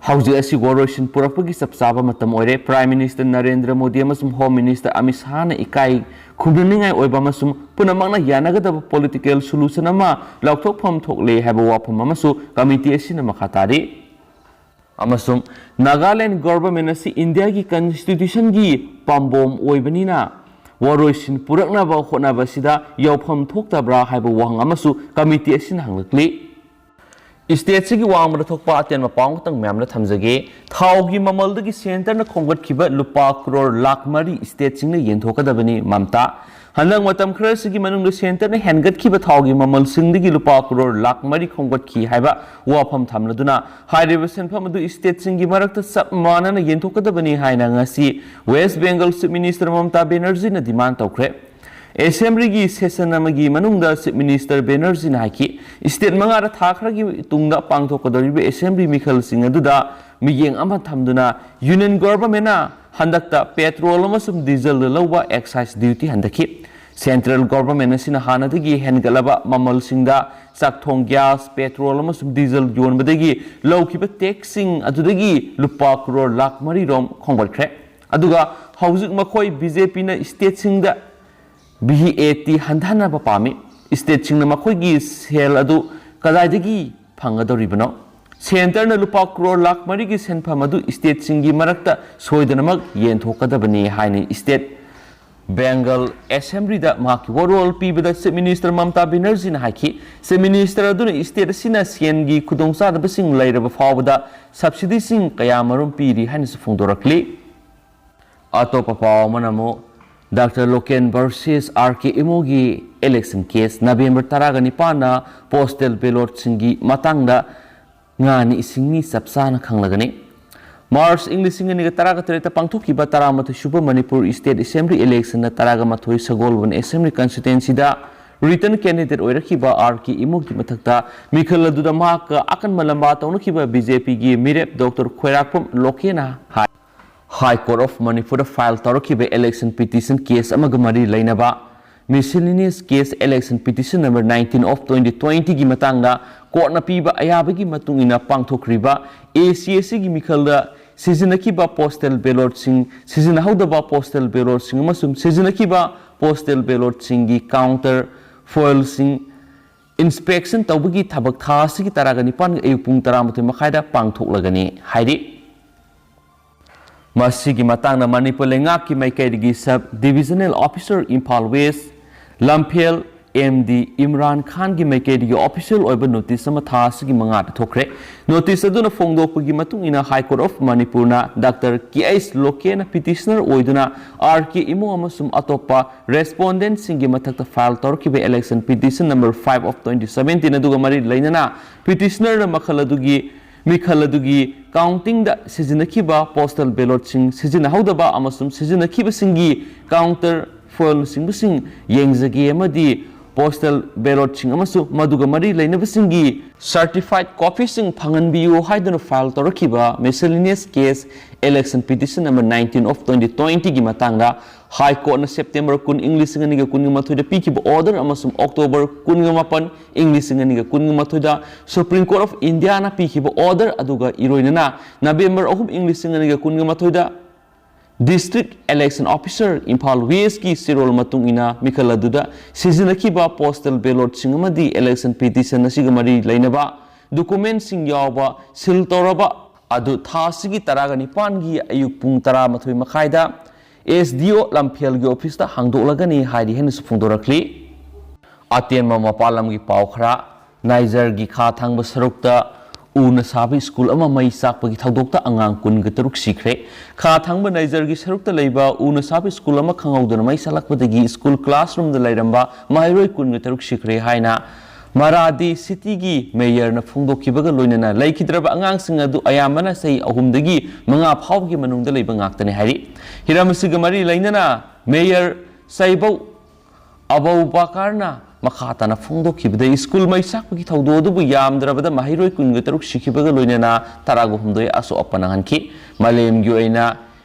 ꯍꯧꯖꯤꯛ ꯑꯁꯤ ꯋꯥꯔꯣꯏꯁꯤꯟ ꯄꯨꯔꯛꯄꯒꯤ ꯆꯞ ꯆꯥꯕ ꯃꯇꯝ ꯑꯣꯏꯔꯦ꯫ Prime Minister ꯅꯔꯦꯟꯗ꯭ꯔ ꯃꯣꯗꯤ ꯑꯃꯁꯨꯡ Home Minister ꯑꯃꯤꯠ ꯁꯥꯍꯅ ꯏꯀꯥꯏ ꯈꯨꯝꯅꯅꯤꯡꯉꯥꯏ ꯑꯣꯏꯕ ꯑꯃꯁꯨꯡ ꯄꯨꯝꯅꯃꯛꯅ ꯌꯥꯅꯒꯗꯕ political solution ꯑꯃ ꯂꯥꯎꯊꯣꯛꯐꯝ ꯊꯣꯛꯂꯦ ꯍꯥꯏꯕ ꯋꯥꯐꯝ ꯑꯃꯁꯨ ꯀꯃꯤꯇꯤ ꯑꯁꯤꯅ ꯃꯈꯥ ꯇꯥꯔꯤ꯫ ꯑꯃꯁꯨꯡ ꯅꯥꯒꯥꯂꯦꯟ government ꯑꯁꯤ ꯏꯟꯗꯤꯌꯥꯒꯤ constitution ꯒꯤ ꯄꯥꯝꯕꯣꯝ ꯑꯣꯏꯕꯅꯤꯅ ꯋꯥꯔꯣꯏꯁꯤꯟ ꯄꯨꯔꯛꯅꯕ ꯍꯣꯠꯅꯕꯁꯤꯗ ꯌꯥꯎꯐꯝ ꯊꯣꯛꯇꯕ꯭ꯔꯥ ꯍꯥꯏꯕ ꯋꯥꯍꯪ ꯑꯃꯁꯨ ꯀꯃꯤꯇꯤ ꯑꯁꯤꯅ ꯍꯪꯂꯛꯂꯤ꯫ State ꯁꯤꯒꯤ ꯋꯥꯡꯃꯗ ꯊꯣꯛꯄ ꯑꯇꯦꯟꯕ ꯄꯥꯎ ꯑꯃꯈꯛꯇꯪ ꯃꯌꯥꯝꯗ ꯊꯝꯖꯒꯦ꯫ ꯊꯥꯎꯒꯤ ꯃꯃꯜꯗꯒꯤ centre ꯅ ꯈꯣꯝꯒꯠꯈꯤꯕ ꯂꯨꯄꯥ ꯀ꯭ꯔꯣꯔ ꯂꯥꯈ ꯃꯔꯤ state ꯁꯤꯡꯅ ꯌꯦꯟꯊꯣꯛꯀꯗꯕꯅꯤ꯫ ꯃꯝꯇꯥ, ꯍꯟꯗꯛ ꯃꯇꯝ ꯈꯔꯁꯤꯒꯤ ꯃꯅꯨꯡꯗ centre ꯅ ꯍꯦꯟꯒꯠꯈꯤꯕ ꯊꯥꯎꯒꯤ ꯃꯃꯜꯁꯤꯡꯗꯒꯤ ꯂꯨꯄꯥ ꯀ꯭ꯔꯣꯔ ꯂꯥꯈ ꯃꯔꯤ ꯈꯣꯝꯒꯠꯈꯤ ꯍꯥꯏꯕ ꯋꯥꯐꯝ ꯊꯝꯂꯗꯨꯅ ꯍꯥꯏꯔꯤꯕ ꯁꯦꯟꯐꯝ ꯑꯗꯨ state ꯁꯤꯡꯒꯤ ꯃꯔꯛꯇ ꯆꯞ ꯃꯥꯟꯅꯅ ꯌꯦꯟꯊꯣꯛꯀꯗꯕꯅꯤ ꯍꯥꯏꯅ ꯉꯁꯤ West Bengal Chief Minister ꯃꯃꯇꯥ ꯕꯦꯅꯔꯖꯤꯅ demand ꯇꯧꯈ꯭ꯔꯦ꯫ Assembly ꯒꯤ session ꯑꯃꯒꯤ ꯃꯅꯨꯡꯗ Chief Minister ꯕꯦꯅꯔꯖꯤꯅ ꯍꯥꯏꯈꯤ, state ꯃꯉꯥꯗ ꯊꯥ ꯈꯔꯒꯤ ꯇꯨꯡꯗ ꯄꯥꯡꯊꯣꯛꯀꯗꯧꯔꯤꯕ assembly ꯃꯤꯈꯜꯁꯤꯡ ꯑꯗꯨꯗ ꯃꯤꯠꯌꯦꯡ ꯑꯃ ꯊꯝꯗꯨꯅ Union Government ꯅ ꯍꯟꯗꯛꯇ petrol ꯑꯃꯁꯨꯡ diesel ꯗ ꯂꯧꯕ excise duty ꯍꯟꯊꯈꯤ꯫ Central Government ꯑꯁꯤꯅ ꯍꯥꯟꯅꯗꯒꯤ ꯍꯦꯟꯒꯠꯂꯕ ꯃꯃꯜꯁꯤꯡꯗ ꯆꯥꯛꯊꯣꯡ gas, petrol ꯑꯃꯁꯨꯡ diesel ꯌꯣꯟꯕꯗꯒꯤ ꯂꯧꯈꯤꯕ tax ꯁꯤꯡ ꯑꯗꯨꯗꯒꯤ ꯂꯨꯄꯥ ꯀ꯭ꯔꯣꯔ ꯂꯥꯈ ꯃꯔꯤ ꯔꯣꯝ ꯈꯣꯝꯒꯠꯈ꯭ꯔꯦ꯫ ꯑꯗꯨꯒ ꯍꯧꯖꯤꯛ ꯃꯈꯣꯏ BJP ꯅ state ꯁꯤꯡꯗ VAT ꯍꯟꯊꯍꯟꯅꯕ ꯄꯥꯝꯃꯤ꯫ State ꯁꯤꯡꯅ ꯃꯈꯣꯏꯒꯤ ꯁꯦꯜ ꯑꯗꯨ ꯀꯗꯥꯏꯗꯒꯤ ꯐꯪꯒꯗꯧꯔꯤꯕꯅꯣ? Centre ꯅ ꯂꯨꯄꯥ ꯀ꯭ꯔꯣꯔ ꯂꯥꯈ ꯃꯔꯤꯒꯤ ꯁꯦꯟꯐꯝ ꯑꯗꯨ state ꯁꯤꯡꯒꯤ ꯃꯔꯛꯇ ꯁꯣꯏꯗꯅꯃꯛ ꯌꯦꯟꯊꯣꯛꯀꯗꯕꯅꯤ ꯍꯥꯏꯅ State Bengal Assembly ꯗ ꯃꯍꯥꯛꯀꯤ ꯋꯥꯔꯣꯜ ꯄꯤꯕꯗ Chief Minister ꯃꯃꯇꯥ ꯕꯦꯅꯔꯖꯤꯅ ꯍꯥꯏꯈꯤ, Chief Minister ꯑꯗꯨꯅ state ꯑꯁꯤꯅ ꯁꯦꯟꯒꯤ ꯈꯨꯗꯣꯡꯆꯥꯗꯕꯁꯤꯡ ꯂꯩꯔꯕ ꯐꯥꯎꯕꯗ subsidy ꯁꯤꯡ ꯀꯌꯥꯃꯔꯨꯝ ꯄꯤꯔꯤ ꯍꯥꯏꯅꯁꯨ ꯐꯣꯡꯗꯣꯔꯛꯂꯤ꯫ ꯑꯇꯣꯞꯄ ꯄꯥꯎ ꯑꯃꯅ ꯑꯃꯨꯛ Doctor Loken versus R K ꯏꯃꯣꯒꯤ election case, November ꯇꯔꯥꯒ ꯅꯤꯄꯥꯟꯗ postal ballot ꯁꯤꯡꯒꯤ ꯃꯇꯥꯡꯗ ꯉꯥꯅꯤ ꯏꯁꯤꯡꯅꯤ ꯆꯞ ꯆꯥꯅ ꯈꯪꯂꯒꯅꯤ꯫ March ꯏꯪ ꯂꯤꯁꯤꯡ ꯑꯅꯤꯒ ꯇꯔꯥꯒ ꯇꯔꯦꯠꯇ ꯄꯥꯡꯊꯣꯛꯈꯤꯕ ꯇꯔꯥꯃꯥꯊꯣꯏ ꯁꯨꯕ ꯃꯅꯤꯄꯨꯔ state assembly election ꯗ ꯇꯔꯥꯒ ꯃꯥꯊꯣꯏ ꯁꯒꯣꯜꯕꯟ assembly constituency ꯗ written candidate ꯑꯣꯏꯔꯛꯈꯤꯕ R K ꯏꯃꯣꯒꯤ ꯃꯊꯛꯇ ꯃꯤꯈꯜ ꯑꯗꯨꯗ ꯃꯍꯥꯛꯀ ꯑꯀꯟꯕ ꯂꯝꯕꯥ ꯇꯧꯅꯈꯤꯕ BJP ꯒꯤ ꯃꯤꯔꯦꯞ Doctor ꯈꯣꯏꯔꯥꯛꯄꯝ ꯂꯣꯀꯦꯅ high. High Court of Manipur the file ꯇꯧꯔꯛꯈꯤꯕ election petition case ꯑꯃꯒ ꯃꯔꯤ ꯂꯩꯅꯕ miscellaneous case election petition number nineteen of twenty twenty ꯒꯤ ꯃꯇꯥꯡꯗ ꯀꯣꯔꯠꯅ ꯄꯤꯕ ꯑꯌꯥꯕꯒꯤ ꯃꯇꯨꯡ ꯏꯟꯅ ꯄꯥꯡꯊꯣꯛꯈ꯭ꯔꯤꯕ A C S ꯒꯤ ꯃꯤꯈꯜꯗ ꯁꯤꯖꯤꯟꯅꯈꯤꯕ postal ballotꯁꯤꯡ, ꯁꯤꯖꯤꯟꯅꯍꯧꯗꯕ postal ballotꯁꯤꯡ ꯑꯃꯁꯨꯡ ꯁꯤꯖꯤꯟꯅꯈꯤꯕ postal ballotꯁꯤꯡꯒꯤ counter foilꯁꯤꯡ inspection ꯇꯧꯕꯒꯤ ꯊꯕꯛ ꯊꯥ ꯑꯁꯤꯒꯤ ꯇꯔꯥꯒ ꯅꯤꯄꯥꯟꯒꯤ ꯑꯌꯨꯛ ꯄꯨꯡ ꯇꯔꯥꯃꯥꯊꯣꯏ ꯃꯈꯥꯏꯗ ꯄꯥꯡꯊꯣꯛꯂꯒꯅꯤ ꯍꯥꯏꯔꯤ꯫ ꯃꯁꯤꯒꯤ ꯃꯇꯥꯡꯗ ꯃꯅꯤꯄꯨꯔ ꯂꯩꯉꯥꯛꯀꯤ ꯃꯥꯏꯀꯩꯗꯒꯤ Sub Divisional Officer Imphal West ꯂꯝꯐꯦꯜ M D Imran ꯈꯥꯟꯒꯤ ꯃꯥꯏꯀꯩꯗꯒꯤ official ꯑꯣꯏꯕ notice ꯑꯃ ꯊꯥ ꯑꯁꯤꯒꯤ ꯃꯉꯥꯗ ꯊꯣꯛꯈ꯭ꯔꯦ꯫ Notice ꯑꯗꯨꯅ ꯐꯣꯡꯗꯣꯛꯄꯒꯤ ꯃꯇꯨꯡ ꯏꯟꯅ High Court of ꯃꯅꯤꯄꯨꯔꯅ Doctor K H ꯂꯣꯀꯦꯅ petitioner ꯑꯣꯏꯗꯨꯅ R K ꯏꯃꯣ ꯑꯃꯁꯨꯡ ꯑꯇꯣꯞꯄ respondentꯁꯤꯡꯒꯤ ꯃꯊꯛꯇ file ꯇꯧꯔꯛꯈꯤꯕ election petition number five of twenty seventeen ꯑꯗꯨꯒ ꯃꯔꯤ ꯂꯩꯅꯅ petitionerꯅ ꯃꯈꯜ ꯑꯗꯨꯒꯤ ꯃꯤꯈꯜ ꯑꯗꯨꯒꯤ countingꯗ ꯁꯤꯖꯤꯟꯅꯈꯤꯕ postal ballotꯁꯤꯡ ꯁꯤꯖꯤꯟꯅꯍꯧꯗꯕ ꯑꯃꯁꯨꯡ ꯁꯤꯖꯤꯟꯅꯈꯤꯕꯁꯤꯡꯒꯤ counter foilꯁꯤꯡꯕꯁꯤꯡ ꯌꯦꯡꯖꯒꯦ ꯑꯃꯗꯤ postal ballotꯁꯤꯡ ꯑꯃꯁꯨꯡ ꯃꯗꯨꯒ ꯃꯔꯤ ꯂꯩꯅꯕꯁꯤꯡꯒꯤ certified copyꯁꯤꯡ ꯐꯪꯍꯟꯕꯤꯌꯨ ꯍꯥꯏꯗꯨꯅ file ꯇꯧꯔꯛꯈꯤꯕ miscellaneous case election petition number nineteen of twenty twentyꯒꯤ ꯃꯇꯥꯡꯗ High Courtꯅ September ꯀꯨꯟ, ꯏꯪ ꯂꯤꯁꯤꯡ ꯑꯅꯤꯒ ꯀꯨꯟꯒ ꯃꯥꯊꯣꯏꯗ ꯄꯤꯈꯤꯕ order ꯑꯃꯁꯨꯡ October ꯀꯨꯟꯒ ꯃꯥꯄꯟ, ꯏꯪ ꯂꯤꯁꯤꯡ ꯑꯅꯤꯒ ꯀꯨꯟꯒ ꯃꯥꯊꯣꯏꯗ Supreme Court of Indiaꯅ ꯄꯤꯈꯤꯕ order ꯑꯗꯨꯒ ꯏꯔꯣꯏꯅꯅ November ꯑꯍꯨꯝ, ꯏꯪ ꯂꯤꯁꯤꯡ ꯑꯅꯤꯒ ꯀꯨꯟꯒ ꯃꯥꯊꯣꯏꯗ District Election Officer ꯏꯝꯐꯥꯜ Westꯀꯤ ꯆꯦꯔꯣꯜ ꯃꯇꯨꯡ ꯏꯟꯅ ꯃꯤꯈꯜ ꯑꯗꯨꯗ ꯁꯤꯖꯤꯟꯅꯈꯤꯕ postal ballotꯁꯤꯡ ꯑꯃꯗꯤ election petition ꯑꯁꯤꯒ ꯃꯔꯤ ꯂꯩꯅꯕ documentꯁꯤꯡ ꯌꯥꯎꯕ seal ꯇꯧꯔꯕ ꯑꯗꯨ ꯊꯥ ꯑꯁꯤꯒꯤ ꯇꯔꯥꯒ ꯅꯤꯄꯥꯟꯒꯤ ꯑꯌꯨꯛ ꯄꯨꯡ ꯇꯔꯥꯃꯥꯊꯣꯏ ꯃꯈꯥꯏꯗ S D O ꯂꯝꯐꯦꯜꯒꯤ officeꯇ ꯍꯥꯡꯗꯣꯛꯂꯒꯅꯤ ꯍꯥꯏꯔꯤ ꯍꯥꯏꯅꯁꯨ ꯐꯣꯡꯗꯣꯔꯛꯂꯤ꯫ ꯑꯇꯦꯟꯕ ꯃꯄꯥꯟ ꯂꯝꯒꯤ ꯄꯥꯎ ꯈꯔ꯫ ꯅꯥꯏꯖꯔꯒꯤ ꯈꯥ ꯊꯪꯕ ꯁꯔꯨꯛꯇ ꯎꯅ ꯁꯥꯕ ꯁ꯭ꯀꯨꯜ ꯑꯃ ꯃꯩ ꯆꯥꯛꯄꯒꯤ ꯊꯧꯗꯣꯛꯇ ꯑꯉꯥꯡ ꯀꯨꯟꯒ ꯇꯔꯨꯛ ꯁꯤꯈ꯭ꯔꯦ꯫ ꯈꯥ ꯊꯪꯕ ꯅꯥꯏꯖꯔꯒꯤ ꯁꯔꯨꯛꯇ ꯂꯩꯕ ꯎꯅ ꯁꯥꯕ ꯁ꯭ꯀꯨꯜ ꯑꯃ ꯈꯪꯍꯧꯗꯅ ꯃꯩ ꯆꯥꯛꯂꯛꯄꯗꯒꯤ ꯁ꯭ꯀꯨꯜ classroomꯗ ꯂꯩꯔꯝꯕ ꯃꯍꯩꯔꯣꯏ ꯀꯨꯟꯒ ꯇꯔꯨꯛ ꯁꯤꯈ꯭ꯔꯦ ꯍꯥꯏꯅ ꯃꯔꯥꯗꯤ cityꯒꯤ mayorꯅ ꯐꯣꯡꯗꯣꯛꯈꯤꯕꯒ ꯂꯣꯏꯅꯅ ꯂꯩꯈꯤꯗ꯭ꯔꯕ ꯑꯉꯥꯡꯁꯤꯡ ꯑꯗꯨ ꯑꯌꯥꯝꯕꯅ ꯆꯍꯤ ꯑꯍꯨꯝꯗꯒꯤ ꯃꯉꯥ ꯐꯥꯎꯕꯒꯤ ꯃꯅꯨꯡꯗ ꯂꯩꯕ ꯉꯥꯛꯇꯅꯤ ꯍꯥꯏꯔꯤ꯫ ꯍꯤꯔꯝ ꯑꯁꯤꯒ ꯃꯔꯤ ꯂꯩꯅꯅ mayor ꯁꯩꯕꯧ ꯑꯕꯧꯕꯥꯀꯔꯅ ꯃꯈꯥ ꯇꯥꯅ ꯐꯣꯡꯗꯣꯛꯈꯤꯕꯗ ꯁ꯭ꯀꯨꯜ ꯃꯩ ꯆꯥꯛꯄꯒꯤ ꯊꯧꯗꯣꯛ ꯑꯗꯨꯕꯨ ꯌꯥꯝꯗ꯭ꯔꯕꯗ ꯃꯍꯩꯔꯣꯏ ꯀꯨꯟꯒ ꯇꯔꯨꯛ ꯁꯤꯈꯤꯕꯒ ꯂꯣꯏꯅꯅ ꯇꯔꯥꯒ ꯍꯨꯝꯗꯣꯏ ꯑꯁꯣꯛ ꯑꯄꯟ ꯅꯪꯍꯟꯈꯤ꯫ ꯃꯥꯂꯦꯝꯒꯤ ꯑꯣꯏꯅ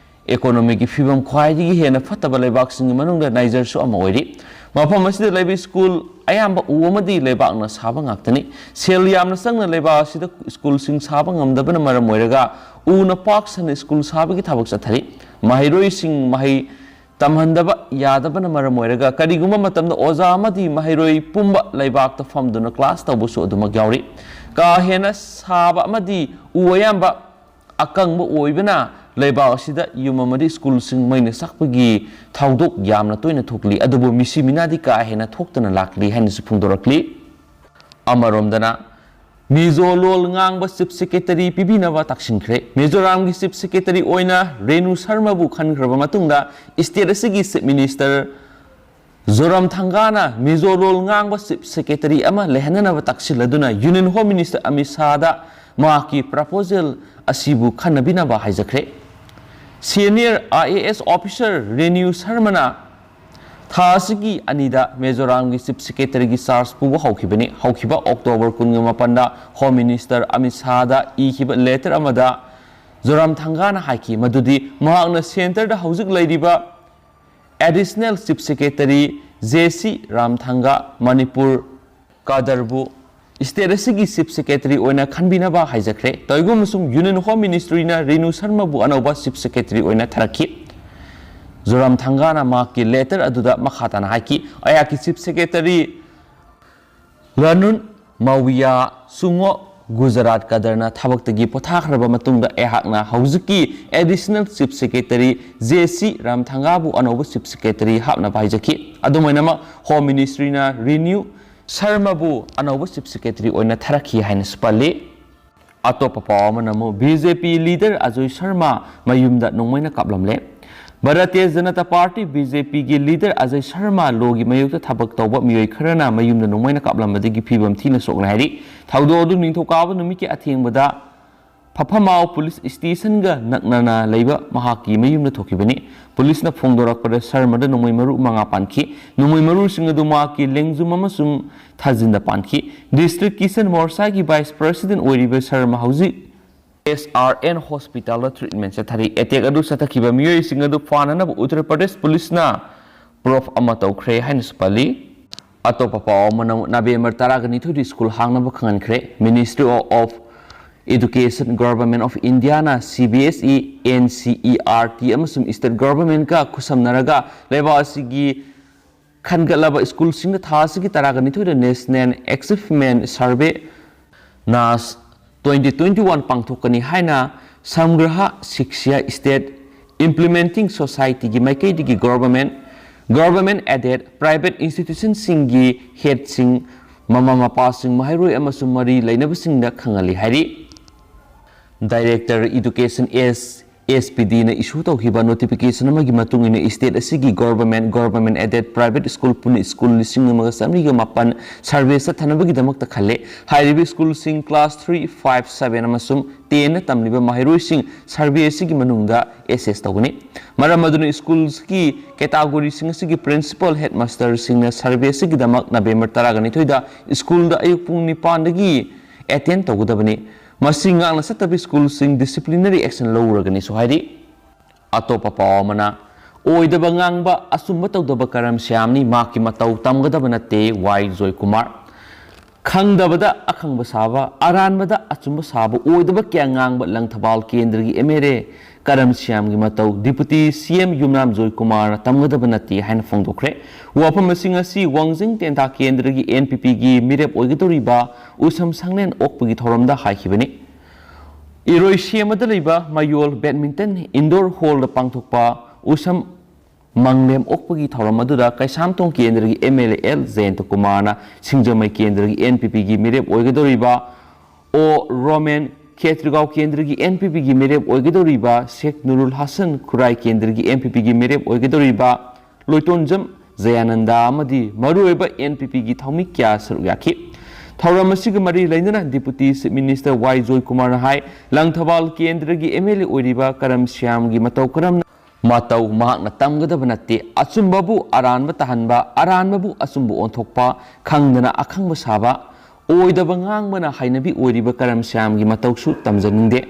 Economyꯒꯤ ꯐꯤꯕꯝ ꯈ꯭ꯋꯥꯏꯗꯒꯤ ꯍꯦꯟꯅ ꯐꯠꯇꯕ ꯂꯩꯕꯥꯛꯁꯤꯡꯒꯤ ꯃꯅꯨꯡꯗ ꯅꯥꯏꯖꯔꯁꯨ ꯑꯃ ꯑꯣꯏꯔꯤ꯫ ꯃꯐꯝ ꯑꯁꯤꯗ ꯂꯩꯕ ꯁ꯭ꯀꯨꯜ ꯑꯌꯥꯝꯕ ꯎ ꯑꯃꯗꯤ ꯂꯩꯕꯥꯛꯅ ꯁꯥꯕ ꯉꯥꯛꯇꯅꯤ꯫ ꯁꯦꯜ ꯌꯥꯝꯅ ꯆꯪꯅ ꯂꯩꯕꯥꯛ ꯑꯁꯤꯗ ꯁ꯭ꯀꯨꯜꯁꯤꯡ ꯁꯥꯕ ꯉꯝꯗꯕꯅ ꯃꯔꯝ ꯑꯣꯏꯔꯒ ꯎꯅ ꯄꯥꯛ ꯁꯟꯅ ꯁ꯭ꯀꯨꯜ ꯁꯥꯕꯒꯤ ꯊꯕꯛ ꯆꯠꯊꯔꯤ꯫ ꯃꯍꯩꯔꯣꯏꯁꯤꯡ ꯃꯍꯩ ꯇꯝꯍꯟꯗꯕ ꯌꯥꯗꯕꯅ ꯃꯔꯝ ꯑꯣꯏꯔꯒ ꯀꯔꯤꯒꯨꯝꯕ ꯃꯇꯝꯗ ꯑꯣꯖꯥ ꯑꯃꯗꯤ ꯃꯍꯩꯔꯣꯏ ꯄꯨꯝꯕ ꯂꯩꯕꯥꯛꯇ ꯐꯝꯗꯨꯅ ꯀ꯭ꯂꯥꯁ ꯇꯧꯕꯁꯨ ꯑꯗꯨꯃꯛ ꯌꯥꯎꯔꯤ꯫ ꯀꯥ ꯍꯦꯟꯅ ꯁꯥꯕ ꯑꯃꯗꯤ ꯎ ꯑꯌꯥꯝꯕ ꯑꯀꯪꯕ ꯑꯣꯏꯕꯅ ꯂꯩꯕꯥꯛ ꯑꯁꯤꯗ ꯌꯨꯝ ꯑꯃꯗꯤ ꯁ꯭ꯀꯨꯜꯁꯤꯡ ꯃꯩꯅ ꯆꯥꯛꯄꯒꯤ ꯊꯧꯗꯣꯛ ꯌꯥꯝꯅ ꯇꯣꯏꯅ ꯊꯣꯛꯂꯤ, ꯑꯗꯨꯕꯨ ꯃꯤꯁꯤ ꯃꯤꯅꯥꯗꯤ ꯀꯥ ꯍꯦꯟꯅ ꯊꯣꯛꯇꯅ ꯂꯥꯛꯂꯤ ꯍꯥꯏꯅꯁꯨ ꯐꯣꯡꯗꯣꯔꯛꯂꯤ꯫ ꯑꯃꯔꯣꯝꯗꯅ ꯃꯤꯖꯣ ꯂꯣꯜ ꯉꯥꯡꯕ Chief Secretary ꯄꯤꯕꯤꯅꯕ ꯇꯛꯁꯤꯟꯈ꯭ꯔꯦ꯫ ꯃꯤꯖꯣꯔꯥꯝꯒꯤ Chief Secretary ꯑꯣꯏꯅ ꯔꯦꯅꯨ ꯁꯔꯃꯕꯨ ꯈꯟꯈ꯭ꯔꯕ ꯃꯇꯨꯡꯗ state ꯑꯁꯤꯒꯤ Chief Minister ꯖꯣꯔꯥꯝꯊꯪꯒꯥꯅ ꯃꯤꯖꯣ ꯂꯣꯜ ꯉꯥꯡꯕ Chief Secretary ꯑꯃ ꯂꯩꯍꯟꯅꯅꯕ ꯇꯛꯁꯤꯜꯂꯗꯨꯅ Union Home Minister ꯑꯃꯤꯠ ꯁꯥꯍꯗ ꯃꯍꯥꯛꯀꯤ proposal ꯑꯁꯤꯕꯨ ꯈꯟꯅꯕꯤꯅꯕ ꯍꯥꯏꯖꯈ꯭ꯔꯦ꯫ Senior I A S officer Renu ꯁꯔꯃꯅ ꯊꯥ ꯑꯁꯤꯒꯤ ꯑꯅꯤꯗ ꯃꯤꯖꯣꯔꯥꯝꯒꯤ Chief Secretaryꯒꯤ charge ꯄꯨꯕ ꯍꯧꯈꯤꯕꯅꯤ꯫ ꯍꯧꯈꯤꯕ October ꯀꯨꯟꯒ ꯃꯥꯄꯟꯗ Home Minister ꯑꯃꯤꯠ ꯁꯥꯍꯗ ꯏꯈꯤꯕ letter ꯑꯃꯗ ꯖꯣꯔꯥꯝꯊꯪꯒꯥꯅ ꯍꯥꯏꯈꯤ ꯃꯗꯨꯗꯤ ꯃꯍꯥꯛꯅ centreꯗ ꯍꯧꯖꯤꯛ ꯂꯩꯔꯤꯕ Additional Chief Secretary J C ꯔꯥꯝꯊꯪꯒꯥ, Manipur ꯀꯥꯗꯔꯕꯨ state ꯑꯁꯤꯒꯤ Chief Secretary ꯑꯣꯏꯅ ꯈꯟꯕꯤꯅꯕ ꯍꯥꯏꯖꯈ꯭ꯔꯦ꯫ ꯇꯧꯏꯒꯨꯝꯕꯁꯨꯡ Union Home Ministryꯅ ꯔꯦꯅꯨ ꯁꯔꯃꯕꯨ ꯑꯅꯧꯕ Chief Secretary ꯑꯣꯏꯅ ꯊꯥꯔꯛꯈꯤ꯫ ꯖꯣꯔꯥꯝꯊꯪꯒꯥꯅ ꯃꯍꯥꯛꯀꯤ letter ꯑꯗꯨꯗ ꯃꯈꯥ ꯇꯥꯅ ꯍꯥꯏꯈꯤ, ꯑꯩꯍꯥꯛꯀꯤ Chief Secretary ꯔꯅꯨꯟ ꯃꯥꯋꯤꯌꯥ ꯁꯨꯡꯉꯣ ꯒꯨꯖꯔꯥꯠ ꯀꯥꯗꯔꯅ ꯊꯕꯛꯇꯒꯤ ꯄꯣꯊꯥꯈ꯭ꯔꯕ ꯃꯇꯨꯡꯗ ꯑꯩꯍꯥꯛꯅ ꯍꯧꯖꯤꯛꯀꯤ Additional Chief Secretary J C ꯔꯥꯝꯊꯪꯒꯥꯕꯨ ꯑꯅꯧꯕ Chief Secretary ꯍꯥꯞꯅꯕ ꯍꯥꯏꯖꯈꯤ꯫ ꯑꯗꯨꯃꯥꯏꯅꯃꯛ Home Ministryꯅ ꯔꯦꯅꯨ ꯁꯔꯃꯕꯨ ꯑꯅꯧꯕ Chief Secretary ꯑꯣꯏꯅ ꯊꯥꯔꯛꯈꯤ ꯍꯥꯏꯅꯁꯨ ꯄꯜꯂꯤ꯫ ꯑꯇꯣꯞꯄ ꯄꯥꯎ ꯑꯃꯅ ꯑꯃꯨꯛ B J P leader Ajoy Sharma ꯃꯌꯨꯝꯗ ꯅꯣꯡꯃꯩꯅ ꯀꯥꯞꯂꯝꯂꯦ꯫ Bharatiya Janata party, B J Pꯒꯤ leader ꯑꯖꯣꯏ ꯁꯔꯃ ꯂꯣꯒꯤ ꯃꯥꯌꯣꯛꯇ ꯊꯕꯛ ꯇꯧꯕ ꯃꯤꯑꯣꯏ ꯈꯔꯅ ꯃꯌꯨꯝꯗ ꯅꯣꯡꯃꯩꯅ ꯀꯥꯞꯂꯝꯕꯗꯒꯤ ꯐꯤꯕꯝ ꯊꯤꯅ ꯁꯣꯛꯅ ꯍꯥꯏꯔꯤ꯫ ꯊꯧꯗꯣꯛ ꯑꯗꯨ ꯅꯤꯡꯊꯧꯀꯥꯕ ꯅꯨꯃꯤꯠꯀꯤ ꯑꯊꯦꯡꯕꯗ ꯐꯐꯃꯥꯎ police stationꯒ ꯅꯛꯅꯅ ꯂꯩꯕ ꯃꯍꯥꯛꯀꯤ ꯃꯌꯨꯝꯗ ꯊꯣꯛꯈꯤꯕꯅꯤ꯫ Policeꯅ ꯐꯣꯡꯗꯣꯔꯛꯄꯗ ꯁꯔꯃꯗ ꯅꯣꯡꯃꯩ ꯃꯔꯨ ꯃꯉꯥ ꯄꯥꯟꯈꯤ꯫ ꯅꯣꯡꯃꯩ ꯃꯔꯨꯁꯤꯡ ꯑꯗꯨ ꯃꯍꯥꯛꯀꯤ ꯂꯦꯡꯖꯨꯝ ꯑꯃꯁꯨꯡ ꯊꯥꯖꯤꯟꯗ ꯄꯥꯟꯈꯤ꯫ District Kisan Morchaꯒꯤ Vice President ꯑꯣꯏꯔꯤꯕ ꯁꯔꯃ ꯍꯧꯖꯤꯛ ꯑꯦꯁ ꯑꯥꯔ ꯑꯦꯟ ꯍꯣꯁꯄꯤꯇꯥꯜꯗ ꯇ꯭ꯔꯤꯠꯃꯦꯟ ꯆꯠꯊꯔꯤ꯫ ꯑꯦꯇꯦꯛ ꯑꯗꯨ ꯆꯠꯊꯈꯤꯕ ꯃꯤꯑꯣꯏꯁꯤꯡ ꯑꯗꯨ ꯐꯥꯅꯅꯕ ꯎꯠꯇꯔ ꯄ꯭ꯔꯗꯦꯁ ꯄꯨꯂꯤꯁꯅ ꯄ꯭ꯔꯣꯐ ꯑꯃ ꯇꯧꯈ꯭ꯔꯦ ꯍꯥꯏꯅꯁꯨ ꯄꯜꯂꯤ꯫ ꯑꯇꯣꯞꯄ ꯄꯥꯎ ꯑꯃꯅ, ꯅꯕꯦꯝꯕꯔ ꯇꯔꯥꯒ ꯅꯤꯊꯣꯏꯗ ꯁ꯭ꯀꯨꯜ ꯍꯥꯡꯅꯕ ꯈꯪꯍꯟꯈ꯭ꯔꯦ꯫ Ministry of Education, Government of Indiaꯅ C B S E, N C E R T ꯑꯃꯁꯨꯡ state governmentꯀ ꯈꯨꯠꯁꯝꯅꯔꯒ ꯂꯩꯕꯥꯛ ꯑꯁꯤꯒꯤ ꯈꯟꯒꯠꯂꯕ ꯁ꯭ꯀꯨꯜꯁꯤꯡꯗ ꯊꯥ ꯑꯁꯤꯒꯤ ꯇꯔꯥꯒ ꯅꯤꯊꯣꯏꯗ National Achievement Survey, ꯅꯥꯁ, twenty twenty-one ꯄꯥꯡꯊꯣꯛꯀꯅꯤ ꯍꯥꯏꯅ ꯁꯝꯒ꯭ꯔꯍ ꯁꯤꯛꯁ꯭ꯌꯥ State Implementing Societyꯒꯤ ꯃꯥꯏꯀꯩꯗꯒꯤ government, government aided private institutionꯁꯤꯡꯒꯤ headꯁꯤꯡ, ꯃꯃꯥ ꯃꯄꯥꯁꯤꯡ, ꯃꯍꯩꯔꯣꯏ ꯑꯃꯁꯨꯡ ꯃꯔꯤ ꯂꯩꯅꯕꯁꯤꯡꯗ ꯈꯪꯍꯜꯂꯤ ꯍꯥꯏꯔꯤ꯫ Director Education, ꯑꯦꯁ ꯑꯦꯁ ꯄꯤ ꯗꯤꯅ issue ꯇꯧꯈꯤꯕ notification ꯑꯃꯒꯤ ꯃꯇꯨꯡ ꯏꯟꯅ, state ꯑꯁꯤꯒꯤ government, government aided private school ꯄꯨꯟꯅ ꯁ꯭ꯀꯨꯜ ꯂꯤꯁꯤꯡ ꯑꯃꯒ ꯆꯥꯃꯔꯤꯒ ꯃꯥꯄꯟ survey ꯆꯠꯊꯅꯕꯒꯤꯗꯃꯛꯇ ꯈꯜꯂꯦ꯫ ꯍꯥꯏꯔꯤꯕ ꯁ꯭ꯀꯨꯜꯁꯤꯡ class three, five, seven ꯑꯃꯁꯨꯡ tenꯅ ꯇꯝꯂꯤꯕ ꯃꯍꯩꯔꯣꯏꯁꯤꯡ survey ꯑꯁꯤꯒꯤ ꯃꯅꯨꯡꯗ assess ꯇꯧꯒꯅꯤ꯫ ꯃꯔꯝ ꯑꯗꯨꯅ ꯁ꯭ꯀꯨꯜꯒꯤ categoryꯁꯤꯡ ꯑꯁꯤꯒꯤ principal, headmasterꯁꯤꯡꯅ survey ꯑꯁꯤꯒꯤꯗꯃꯛ ꯅꯕꯦꯝꯕꯔ ꯇꯔꯥꯒ ꯅꯤꯊꯣꯏꯗ ꯁ꯭ꯀꯨꯜꯗ ꯑꯌꯨꯛ ꯄꯨꯡ ꯅꯤꯄꯥꯟꯗꯒꯤ attend ꯇꯧꯒꯗꯕꯅꯤ꯫ ꯃꯁꯤ ꯉꯥꯛꯅ ꯆꯠꯇꯕ ꯁ꯭ꯀꯨꯜꯁꯤꯡ disciplinary action ꯂꯧꯔꯒꯅꯤꯁꯨ ꯍꯥꯏꯔꯤ꯫ ꯑꯇꯣꯞꯄ ꯄꯥꯎ ꯑꯃꯅ, ꯑꯣꯏꯗꯕ ꯉꯥꯡꯕ, ꯑꯆꯨꯝꯕ ꯇꯧꯗꯕ ꯀꯔꯝ ꯁ꯭ꯌꯥꯝꯅꯤ, ꯃꯍꯥꯛꯀꯤ ꯃꯇꯧ ꯇꯝꯒꯗꯕ ꯅꯠꯇꯦ, ꯋꯥꯏ ꯖꯣꯏꯀꯨꯃꯥꯔ꯫ ꯈꯪꯗꯕꯗ ꯑꯈꯪꯕ ꯁꯥꯕ, ꯑꯔꯥꯟꯕꯗ ꯑꯆꯨꯝꯕ ꯁꯥꯕ, ꯑꯣꯏꯗꯕ ꯀꯌꯥ ꯉꯥꯡꯕ ꯂꯪꯊꯕꯥꯜ ꯀꯦꯟꯗ꯭ꯔꯒꯤ ꯑꯦꯝ ꯑꯦꯜ ꯑꯦ ꯀꯔꯝ ꯁ꯭ꯌꯥꯝꯒꯤ ꯃꯇꯧ ꯗꯤꯄꯨꯇꯤ ꯁꯤ ꯑꯦꯝ ꯌꯨꯝꯅꯥꯝ ꯖꯣꯏꯀꯨꯃꯥꯔꯅ ꯇꯝꯒꯗꯕ ꯅꯠꯇꯦ ꯍꯥꯏꯅ ꯐꯣꯡꯗꯣꯛꯈ꯭ꯔꯦ꯫ ꯋꯥꯐꯝ ꯑꯁꯤꯡ ꯑꯁꯤ ꯋꯥꯡꯖꯤꯡ ꯇꯦꯟꯊꯥ ꯀꯦꯟꯗ꯭ꯔꯒꯤ ꯑꯦꯟ ꯄꯤ ꯄꯤꯒꯤ ꯃꯤꯔꯦꯞ ꯑꯣꯏꯒꯗꯧꯔꯤꯕ ꯎꯁꯝ ꯁꯪꯂꯦꯟ ꯑꯣꯛꯄꯒꯤ ꯊꯧꯔꯝꯗ ꯍꯥꯏꯈꯤꯕꯅꯤ꯫ ꯏꯔꯣꯏꯁꯦꯝꯕꯗ ꯂꯩꯕ ꯃꯌꯣꯜ badminton indoor hallꯗ ꯄꯥꯡꯊꯣꯛꯄ ꯎꯁꯝ ꯃꯪꯂꯦꯝ ꯑꯣꯛꯄꯒꯤ ꯊꯧꯔꯝ ꯑꯗꯨꯗ ꯀꯩꯁꯥꯝꯊꯣꯡ ꯀꯦꯟꯗ꯭ꯔꯒꯤ ꯑꯦꯝ ꯑꯦꯜ ꯑꯦ ꯑꯦꯜ ꯖꯌꯟꯇ ꯀꯨꯃꯥꯔꯅ, ꯁꯤꯡꯖꯃꯩ ꯀꯦꯟꯗ꯭ꯔꯒꯤ ꯑꯦꯟ ꯄꯤ ꯄꯤꯒꯤ ꯃꯤꯔꯦꯞ ꯑꯣꯏꯒꯗꯧꯔꯤꯕ ꯑꯣ ꯔꯣꯃꯦꯟ, ꯈꯦꯇ꯭ꯔꯤꯒꯥꯎ ꯀꯦꯟꯗ꯭ꯔꯒꯤ ꯑꯦꯟ ꯄꯤ ꯄꯤꯒꯤ ꯃꯤꯔꯦꯞ ꯑꯣꯏꯒꯗꯧꯔꯤꯕ ꯁꯦꯈ ꯅꯨꯔꯨꯜ ꯍꯁꯟ, ꯈꯨꯔꯥꯏ ꯀꯦꯟꯗ꯭ꯔꯒꯤ ꯑꯦꯟ ꯄꯤ ꯄꯤꯒꯤ ꯃꯤꯔꯦꯞ ꯑꯣꯏꯒꯗꯧꯔꯤꯕ ꯂꯣꯏꯇꯣꯟꯖꯝ ꯖꯌꯥꯅꯟꯗ ꯑꯃꯗꯤ ꯃꯔꯨꯑꯣꯏꯕ ꯑꯦꯟ ꯄꯤ ꯄꯤꯒꯤ ꯊꯧꯃꯤ ꯀꯌꯥ ꯁꯔꯨꯛ ꯌꯥꯈꯤ꯫ ꯊꯧꯔꯝ ꯑꯁꯤꯒ ꯃꯔꯤ ꯂꯩꯅꯅ ꯗꯤꯄꯨꯇꯤ ꯆꯤꯐ ꯃꯤꯅꯤꯁꯇꯔ ꯋꯥꯏ ꯖꯣꯏꯀꯨꯃꯥꯔꯅ ꯍꯥꯏ, ꯂꯪꯊꯕꯥꯜ ꯀꯦꯟꯗ꯭ꯔꯒꯤ ꯑꯦꯝ ꯑꯦꯜ ꯑꯦ ꯑꯣꯏꯔꯤꯕ ꯀꯔꯝ ꯁ꯭ꯌꯥꯝꯒꯤ ꯃꯇꯧ ꯀꯔꯝꯅ ꯃꯇꯧ ꯃꯍꯥꯛꯅ ꯇꯝꯒꯗꯕ ꯅꯠꯇꯦ꯫ ꯑꯆꯨꯝꯕꯕꯨ ꯑꯔꯥꯟꯕ ꯇꯥꯍꯟꯕ, ꯑꯔꯥꯟꯕꯕꯨ ꯑꯆꯨꯝꯕ ꯑꯣꯟꯊꯣꯛꯄ, ꯈꯪꯗꯅ ꯑꯈꯪꯕ ꯁꯥꯕ, ꯑꯣꯏꯗꯕ ꯉꯥꯡꯕꯅ ꯍꯩꯅꯕꯤ ꯑꯣꯏꯔꯤꯕ ꯀꯔꯝ ꯁ꯭ꯌꯥꯝꯒꯤ ꯃꯇꯧꯁꯨ ꯇꯝꯖꯅꯤꯡꯗꯦ꯫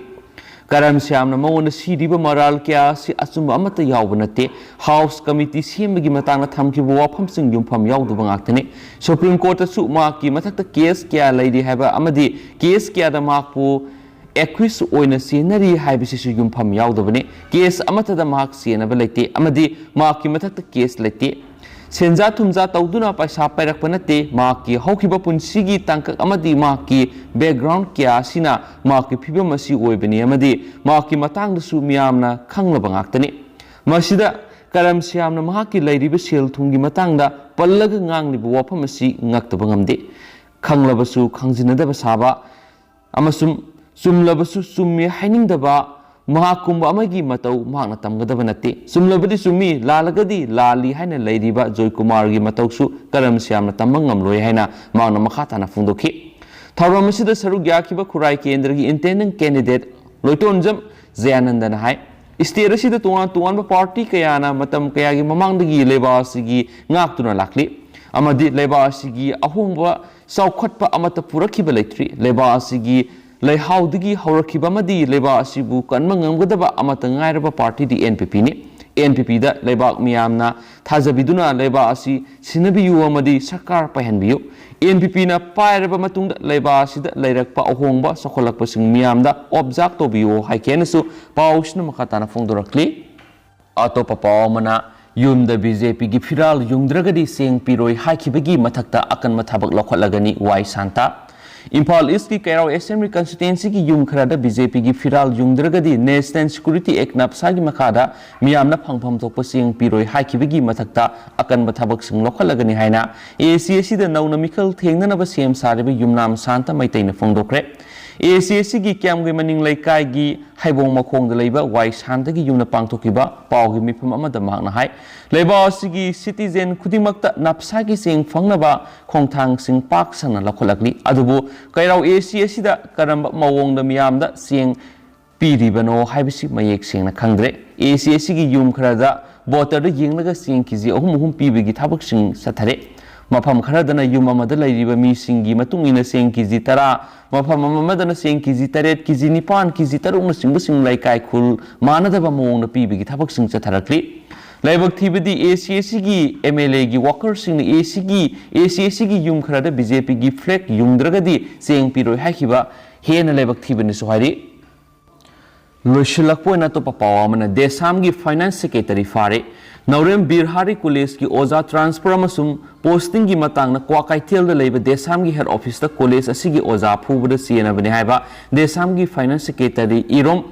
ꯀꯔꯝ ꯁ꯭ꯌꯥꯝꯅ ꯃꯉꯣꯟꯗ ꯁꯤꯔꯤꯕ ꯃꯔꯥꯜ ꯀꯌꯥ ꯑꯁꯤ ꯑꯆꯨꯝꯕ ꯑꯃꯠꯇ ꯌꯥꯎꯕ ꯅꯠꯇꯦ꯫ ꯍꯥꯎꯁ ꯀꯃꯤꯇꯤ ꯁꯦꯝꯕꯒꯤ ꯃꯇꯥꯡꯗ ꯊꯝꯈꯤꯕ ꯋꯥꯐꯝꯁꯤꯡ ꯌꯨꯝꯐꯝ ꯌꯥꯎꯗꯕ ꯉꯥꯛꯇꯅꯤ꯫ ꯁꯨꯄ꯭ꯔꯤꯝ ꯀꯣꯔꯠꯇꯁꯨ ꯃꯍꯥꯛꯀꯤ ꯃꯊꯛꯇ ꯀꯦꯁ ꯀꯌꯥ ꯂꯩꯔꯤ ꯍꯥꯏꯕ ꯑꯃꯗꯤ ꯀꯦꯁ ꯀꯌꯥꯗ ꯃꯍꯥꯛꯄꯨ ꯑꯦꯀ꯭ꯌꯨꯁ ꯑꯣꯏꯅ ꯆꯦꯟꯅꯔꯤ ꯍꯥꯏꯕꯁꯤꯁꯨ ꯌꯨꯝꯐꯝ ꯌꯥꯎꯗꯕꯅꯤ꯫ ꯀꯦꯁ ꯑꯃꯠꯇꯗ ꯃꯍꯥꯛ ꯆꯦꯟꯅꯕ ꯂꯩꯇꯦ ꯑꯃꯗꯤ ꯃꯍꯥꯛꯀꯤ ꯃꯊꯛꯇ ꯀꯦꯁ ꯂꯩꯇꯦ꯫ ꯁꯦꯟꯖꯥ ꯊꯨꯝꯖꯥ ꯇꯧꯗꯨꯅ ꯄꯩꯁꯥ ꯄꯥꯏꯔꯛꯄ ꯅꯠꯇꯦ꯫ ꯃꯍꯥꯛꯀꯤ ꯍꯧꯈꯤꯕ ꯄꯨꯟꯁꯤꯒꯤ ꯇꯥꯡꯀꯛ ꯑꯃꯗꯤ ꯃꯍꯥꯛꯀꯤ ꯕꯦꯛꯒ꯭ꯔꯥꯎꯟ ꯀꯌꯥ ꯑꯁꯤꯅ ꯃꯍꯥꯛꯀꯤ ꯐꯤꯕꯝ ꯑꯁꯤ ꯑꯣꯏꯕꯅꯤ ꯑꯃꯗꯤ ꯃꯍꯥꯛꯀꯤ ꯃꯇꯥꯡꯗꯁꯨ ꯃꯤꯌꯥꯝꯅ ꯈꯪꯂꯕ ꯉꯥꯛꯇꯅꯤ꯫ ꯃꯁꯤꯗ ꯀꯔꯝ ꯁ꯭ꯌꯥꯝꯅ ꯃꯍꯥꯛꯀꯤ ꯂꯩꯔꯤꯕ ꯁꯦꯜ ꯊꯨꯝꯒꯤ ꯃꯇꯥꯡꯗ ꯄꯜꯂꯒ ꯉꯥꯡꯂꯤꯕ ꯋꯥꯐꯝ ꯑꯁꯤ ꯉꯛꯇꯕ ꯉꯝꯗꯦ꯫ ꯈꯪꯂꯕꯁꯨ ꯈꯪꯖꯤꯟꯅꯗꯕ ꯁꯥꯕ ꯑꯃꯁꯨꯡ ꯆꯨꯝꯂꯕꯁꯨ ꯆꯨꯝꯃꯤ ꯍꯥꯏꯅꯤꯡꯗꯕ ꯃꯍꯥꯛꯀꯨꯝꯕ ꯑꯃꯒꯤ ꯃꯇꯧ ꯃꯍꯥꯛꯅ ꯇꯝꯒꯗꯕ ꯅꯠꯇꯦ꯫ ꯆꯨꯝꯂꯕꯗꯤ ꯆꯨꯝꯃꯤ, ꯂꯥꯜꯂꯒꯗꯤ ꯂꯥꯜꯂꯤ ꯍꯥꯏꯅ ꯂꯩꯔꯤꯕ ꯖꯣꯏꯀꯨꯃꯥꯔꯒꯤ ꯃꯇꯧꯁꯨ ꯀꯔꯝ ꯁ꯭ꯌꯥꯝꯅ ꯇꯝꯕ ꯉꯝꯂꯣꯏ ꯍꯥꯏꯅ ꯃꯍꯥꯛꯅ ꯃꯈꯥ ꯇꯥꯅ ꯐꯣꯡꯗꯣꯛꯈꯤ꯫ ꯊꯧꯔꯝ ꯑꯁꯤꯗ ꯁꯔꯨꯛ ꯌꯥꯈꯤꯕ ꯈꯨꯔꯥꯏ ꯀꯦꯟꯗ꯭ꯔꯒꯤ ꯏꯟꯇꯦꯟꯗꯦꯟ ꯀꯦꯟꯗꯤꯗꯦꯠ ꯂꯣꯏꯇꯣꯟꯖꯝ ꯖꯌꯥꯅꯟꯗꯅ ꯍꯥꯏ, ꯁ꯭ꯇꯦꯠ ꯑꯁꯤꯗ ꯇꯣꯉꯥꯟ ꯇꯣꯉꯥꯟꯕ ꯄꯥꯔꯇꯤ ꯀꯌꯥꯅ ꯃꯇꯝ ꯀꯌꯥꯒꯤ ꯃꯃꯥꯡꯗꯒꯤ ꯂꯩꯕꯥꯛ ꯑꯁꯤꯒꯤ ꯉꯥꯛꯇꯨꯅ ꯂꯥꯛꯂꯤ ꯑꯃꯗꯤ ꯂꯩꯕꯥꯛ ꯑꯁꯤꯒꯤ ꯑꯍꯣꯡꯕ ꯆꯥꯎꯈꯠꯄ ꯑꯃꯠꯇ ꯄꯨꯔꯛꯈꯤꯕ ꯂꯩꯇ꯭ꯔꯤ꯫ ꯂꯩꯕꯥꯛ ꯑꯁꯤꯒꯤ ꯂꯩꯍꯥꯎꯗꯒꯤ ꯍꯧꯔꯛꯈꯤꯕ ꯑꯃꯗꯤ ꯂꯩꯕꯥꯛ ꯑꯁꯤꯕꯨ ꯀꯟꯕ ꯉꯝꯒꯗꯕ ꯑꯃꯠꯇ ꯉꯥꯏꯔꯕ ꯄꯥꯔꯇꯤꯗꯤ ꯑꯦꯟ ꯄꯤ ꯄꯤꯅꯤ꯫ ꯑꯦꯟ ꯄꯤ ꯄꯤꯗ ꯂꯩꯕꯥꯛ ꯃꯤꯌꯥꯝꯅ ꯊꯥꯖꯕꯤꯗꯨꯅ ꯂꯩꯕꯥꯛ ꯑꯁꯤ ꯁꯤꯟꯅꯕꯤꯌꯨ ꯑꯃꯗꯤ ꯁꯔꯀꯥꯔ ꯄꯥꯏꯍꯟꯕꯤꯌꯨ꯫ ꯑꯦꯟ ꯄꯤ ꯄꯤꯅ ꯄꯥꯏꯔꯕ ꯃꯇꯨꯡꯗ ꯂꯩꯕꯥꯛ ꯑꯁꯤꯗ ꯂꯩꯔꯛꯄ ꯑꯍꯣꯡꯕ ꯆꯥꯎꯈꯠꯂꯛꯄꯁꯤꯡ ꯃꯤꯌꯥꯝꯗ ꯑꯣꯕꯖꯥꯔꯕ ꯇꯧꯕꯤꯌꯨ ꯍꯥꯏꯈꯤ ꯍꯥꯏꯅꯁꯨ ꯄꯥꯎꯁꯤꯅ ꯃꯈꯥ ꯇꯥꯅ ꯐꯣꯡꯗꯣꯔꯛꯂꯤ꯫ ꯑꯇꯣꯞꯄ ꯄꯥꯎ ꯑꯃꯅ, ꯌꯨꯝꯗ ꯕꯤ ꯖꯦ ꯄꯤꯒꯤ ꯐꯤꯔꯥꯜ ꯌꯨꯡꯗ꯭ꯔꯒꯗꯤ ꯆꯦꯡ ꯄꯤꯔꯣꯏ ꯍꯥꯏꯈꯤꯕꯒꯤ ꯃꯊꯛꯇ ꯑꯀꯟꯕ ꯊꯕꯛ ꯂꯧꯈꯠꯂꯒꯅꯤ, ꯋꯥꯏ ꯁꯥꯟꯇ꯫ ꯏꯝꯐꯥꯜ ꯏꯁꯀꯤ ꯀꯩꯔꯥꯎ ꯑꯦꯁꯦꯝꯕ꯭ꯂꯤ ꯀꯟꯁꯇꯤꯇ꯭ꯋꯦꯟꯁꯤꯒꯤ ꯌꯨꯝ ꯈꯔꯗ ꯕꯤ ꯖꯦ ꯄꯤꯒꯤ ꯐꯤꯔꯥꯜ ꯌꯨꯡꯗ꯭ꯔꯒꯗꯤ ꯅꯦꯁꯅꯦꯜ ꯁꯦꯀ꯭ꯌꯨꯔꯤꯇꯤ ꯑꯦꯛ, ꯅꯞꯁꯥꯒꯤ ꯃꯈꯥꯗ ꯃꯤꯌꯥꯝꯅ ꯐꯪꯐꯝ ꯊꯣꯛꯄ ꯆꯦꯡ ꯄꯤꯔꯣꯏ ꯍꯥꯏꯈꯤꯕꯒꯤ ꯃꯊꯛꯇ ꯑꯀꯟꯕ ꯊꯕꯛꯁꯤꯡ ꯂꯧꯈꯠꯂꯒꯅꯤ ꯍꯥꯏꯅ ꯑꯦ ꯁꯤ ꯑꯦꯁ ꯁꯤꯗ ꯅꯧꯅ ꯃꯤꯈꯜ ꯊꯦꯡꯅꯅꯕ ꯁꯦꯝ ꯁꯥꯔꯤꯕ ꯌꯨꯝꯅꯥꯝ ꯁꯥꯟꯇ ꯃꯩꯇꯩꯅ ꯐꯣꯡꯗꯣꯛꯈ꯭ꯔꯦ꯫ ꯑꯦ ꯁꯤ ꯑꯦꯁ ꯁꯤꯒꯤ ꯀ꯭ꯌꯥꯝꯒꯩ ꯃꯅꯤꯡ ꯂꯩꯀꯥꯏꯒꯤ ꯍꯩꯕꯣꯡ ꯃꯈꯣꯡꯗ ꯂꯩꯕ ꯋꯥꯏ ꯁꯥꯟꯇꯒꯤ ꯌꯨꯝꯗ ꯄꯥꯡꯊꯣꯛꯈꯤꯕ ꯄꯥꯎꯒꯤ ꯃꯤꯐꯝ ꯑꯃꯗ ꯃꯍꯥꯛꯅ ꯍꯥꯏ, ꯂꯩꯕꯥꯛ ꯑꯁꯤꯒꯤ ꯁꯤꯇꯤꯖꯦꯟ ꯈꯨꯗꯤꯡꯃꯛꯇ ꯅꯞꯁꯥꯒꯤ ꯆꯦꯡ ꯐꯪꯅꯕ ꯈꯣꯡꯊꯥꯡꯁꯤꯡ ꯄꯥꯛ ꯁꯟꯅ ꯂꯧꯈꯠꯂꯛꯂꯤ꯫ ꯑꯗꯨꯕꯨ ꯀꯩꯔꯥꯎ ꯑꯦ ꯁꯤ ꯑꯦꯁ ꯁꯤꯗ ꯀꯔꯝꯕ ꯃꯑꯣꯡꯗ ꯃꯤꯌꯥꯝꯗ ꯆꯦꯡ ꯄꯤꯔꯤꯕꯅꯣ ꯍꯥꯏꯕꯁꯤ ꯃꯌꯦꯛ ꯁꯦꯡꯅ ꯈꯪꯗ꯭ꯔꯦ꯫ ꯑꯦ ꯁꯤ ꯑꯦꯁ ꯁꯤꯒꯤ ꯌꯨꯝ ꯈꯔꯗ ꯕꯣꯇꯔꯗ ꯌꯦꯡꯂꯒ ꯆꯦꯡ ꯀꯦ ꯖꯤ ꯑꯍꯨꯝ ꯑꯍꯨꯝ ꯄꯤꯕꯒꯤ ꯊꯕꯛꯁꯤꯡ ꯆꯠꯊꯔꯦ꯫ ꯃꯐꯝ ꯈꯔꯗꯅ ꯌꯨꯝ ꯑꯃꯗ ꯂꯩꯔꯤꯕ ꯃꯤꯁꯤꯡꯒꯤ ꯃꯇꯨꯡ ꯏꯟꯅ ꯆꯦꯡ ꯀꯦꯖꯤ ꯇꯔꯥ, ꯃꯐꯝ ꯑꯃꯗꯅ ꯆꯦꯡ ꯀꯦꯖꯤ ꯇꯔꯦꯠ, ꯀꯦꯖꯤ ꯅꯤꯄꯥꯟ, ꯀꯦꯖꯤ ꯇꯔꯨꯛꯅꯆꯤꯡꯕꯁꯤꯡ ꯂꯩꯀꯥꯏ ꯈꯨꯜ ꯃꯥꯟꯅꯗꯕ ꯃꯑꯣꯡꯗ ꯄꯤꯕꯒꯤ ꯊꯕꯛꯁꯤꯡ ꯆꯠꯊꯔꯛꯂꯤ꯫ ꯂꯥꯏꯕꯛ ꯊꯤꯕꯗꯤ ꯑꯦ ꯁꯤ ꯑꯦ ꯁꯤꯒꯤ ꯑꯦꯝ ꯑꯦꯜ ꯑꯦꯒꯤ ꯋꯥꯀꯔꯁꯤꯡꯅ ꯑꯦ ꯁꯤꯒꯤ, ꯑꯦ ꯁꯤ ꯑꯦ ꯁꯤꯒꯤ ꯌꯨꯝ ꯈꯔꯗ ꯕꯤ ꯖꯦ ꯄꯤꯒꯤ ꯐ꯭ꯂꯦꯒ ꯌꯨꯡꯗ꯭ꯔꯒꯗꯤ ꯆꯦꯡ ꯄꯤꯔꯣꯏ ꯍꯥꯏꯈꯤꯕ ꯍꯦꯟꯅ ꯂꯥꯏꯕꯛ ꯊꯤꯕꯅꯤꯁꯨ ꯍꯥꯏꯔꯤ꯫ ꯂꯣꯏꯁꯤꯜꯂꯛꯄ ꯑꯣꯏꯅ ꯑꯇꯣꯞꯄ ꯄꯥꯎ ꯑꯃꯅ, ꯗꯦꯁꯥꯝꯒꯤ ꯐꯥꯏꯅꯥꯟꯁ ꯁꯦꯀ꯭ꯔꯦꯇꯔꯤ ꯐꯥꯔꯦ꯫ ꯅꯥꯎꯔꯦꯝ ꯕꯤꯔ ꯍꯥꯔꯤ ꯀꯣꯂꯦꯖꯀꯤ ꯑꯣꯖꯥ ꯇ꯭ꯔꯥꯟꯁꯐꯔ ꯑꯃꯁꯨꯡ ꯄꯣꯁꯇꯤꯡꯒꯤ ꯃꯇꯥꯡꯗ ꯀ꯭ꯋꯥꯀꯩꯊꯦꯜꯗ ꯂꯩꯕ ꯗꯦꯁꯥꯝꯒꯤ ꯍꯦꯗ ꯑꯣꯐꯤꯁꯇ ꯀꯣꯂꯦꯖ ꯑꯁꯤꯒꯤ ꯑꯣꯖꯥ ꯐꯨꯕꯗ ꯆꯦꯟꯅꯕꯅꯤ ꯍꯥꯏꯕ ꯗꯦꯁꯥꯝꯒꯤ ꯐꯥꯏꯅꯥꯟꯁ ꯁꯦꯀ꯭ꯔꯦꯇꯔꯤ ꯏꯔꯣꯝ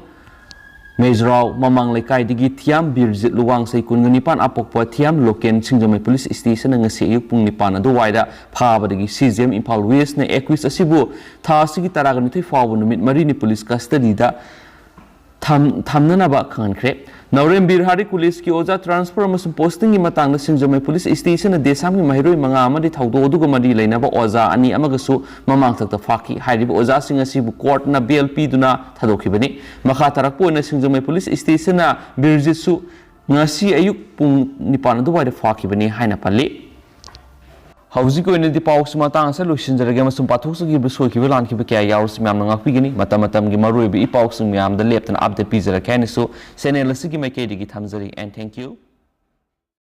ꯃꯦꯖꯔꯥꯎ ꯃꯃꯥꯡ ꯂꯩꯀꯥꯏꯗꯒꯤ ꯊꯤꯌꯥꯝ ꯕꯤꯔꯖꯤꯠ ꯂꯨꯋꯥꯡꯁꯩ ꯀꯨꯟꯒ ꯅꯤꯄꯥꯟ ꯑꯄꯣꯛꯄ ꯊꯤꯌꯥꯝ ꯂꯣꯀꯦꯟ ꯁꯤꯡꯖꯃꯩ ꯄꯨꯂꯤꯁ ꯁ꯭ꯇꯦꯁꯟꯅ ꯉꯁꯤ ꯑꯌꯨꯛ ꯄꯨꯡ ꯅꯤꯄꯥꯟ ꯑꯗꯨꯋꯥꯏꯗ ꯐꯥꯕꯗꯒꯤ ꯁꯤ ꯖꯤ ꯑꯦꯝ ꯏꯝꯐꯥꯜ ꯋꯦꯁꯅ ꯑꯦꯀ꯭ꯌꯨꯁ ꯑꯁꯤꯕꯨ ꯊꯥ ꯑꯁꯤꯒꯤ ꯇꯔꯥꯅꯤꯊꯣꯏ ꯐꯥꯎꯕ ꯅꯨꯃꯤꯠ ꯃꯔꯤꯅꯤ ꯄꯨꯂꯤꯁ ꯀꯁꯇꯗꯤꯗ ꯊꯝ-, ꯊꯝꯅꯅꯕ ꯈꯪꯍꯟꯈ꯭ꯔꯦ꯫ ꯅꯥꯎꯔꯦꯝ ꯕꯤꯔ ꯍꯥꯔꯤ ꯀꯣꯂꯦꯖꯀꯤ ꯑꯣꯖꯥ ꯇ꯭ꯔꯥꯟꯁꯐꯔ ꯑꯃꯁꯨꯡ ꯄꯣꯁꯇꯤꯡꯒꯤ ꯃꯇꯥꯡꯗ ꯁꯤꯡꯖꯃꯩ ꯄꯨꯂꯤꯁ ꯁ꯭ꯇꯦꯁꯟꯅ ꯗꯦꯁꯥꯝꯒꯤ ꯃꯍꯩꯔꯣꯏ ꯃꯉꯥ ꯑꯃꯗꯤ ꯊꯧꯗꯣꯛ ꯑꯗꯨꯒ ꯃꯔꯤ ꯂꯩꯅꯕ ꯑꯣꯖꯥ ꯑꯅꯤ ꯑꯃꯒꯁꯨ ꯃꯃꯥꯡꯊꯛꯇ ꯐꯥꯈꯤ꯫ ꯍꯥꯏꯔꯤꯕ ꯑꯣꯖꯥꯁꯤꯡ ꯑꯁꯤꯕꯨ ꯀꯣꯔꯠꯅ ꯕꯦꯜ ꯄꯤꯗꯨꯅ ꯊꯥꯗꯣꯛꯈꯤꯕꯅꯤ꯫ ꯃꯈꯥ ꯇꯥꯔꯛꯄ ꯑꯣꯏꯅ ꯁꯤꯡꯖꯃꯩ ꯄꯨꯂꯤꯁ ꯁ꯭ꯇꯦꯁꯟꯅ ꯕꯤꯔꯖꯤꯠꯁꯨ ꯉꯁꯤ ꯑꯌꯨꯛ ꯄꯨꯡ ꯅꯤꯄꯥꯟ ꯑꯗꯨꯋꯥꯏꯗ ꯐꯥꯈꯤꯕꯅꯤ ꯍꯥꯏꯅ ꯄꯜꯂꯤ꯫ ꯍꯧꯖꯤꯛꯀꯤ ꯑꯣꯏꯅꯗꯤ ꯄꯥꯎꯁꯤ ꯃꯇꯥꯡ ꯑꯁꯤꯗ ꯂꯣꯏꯁꯤꯟꯖꯔꯒꯦ, ꯑꯃꯁꯨꯡ ꯄꯥꯊꯣꯛꯆꯈꯤꯕ ꯁꯣꯏꯈꯤꯕ ꯂꯥꯟꯈꯤꯕ ꯀꯌꯥ ꯌꯥꯎꯔꯁꯨ ꯃꯌꯥꯝꯅ ꯉꯥꯛꯄꯤꯒꯅꯤ꯫ ꯃꯇꯝ ꯃꯇꯝꯒꯤ ꯃꯔꯨꯑꯣꯏꯕ ꯏ ꯄꯥꯎꯁꯤꯡ ꯃꯌꯥꯝꯗ ꯂꯦꯞꯇꯅ ꯑꯞꯗꯦꯠ ꯄꯤꯖꯔꯛꯀꯦ ꯍꯥꯏꯅꯁꯨ ꯆꯦꯅꯦꯜ ꯑꯁꯤꯒꯤ ꯃꯥꯏꯀꯩꯗꯒꯤ ꯊꯝꯖꯔꯤ꯫ And thank you꯫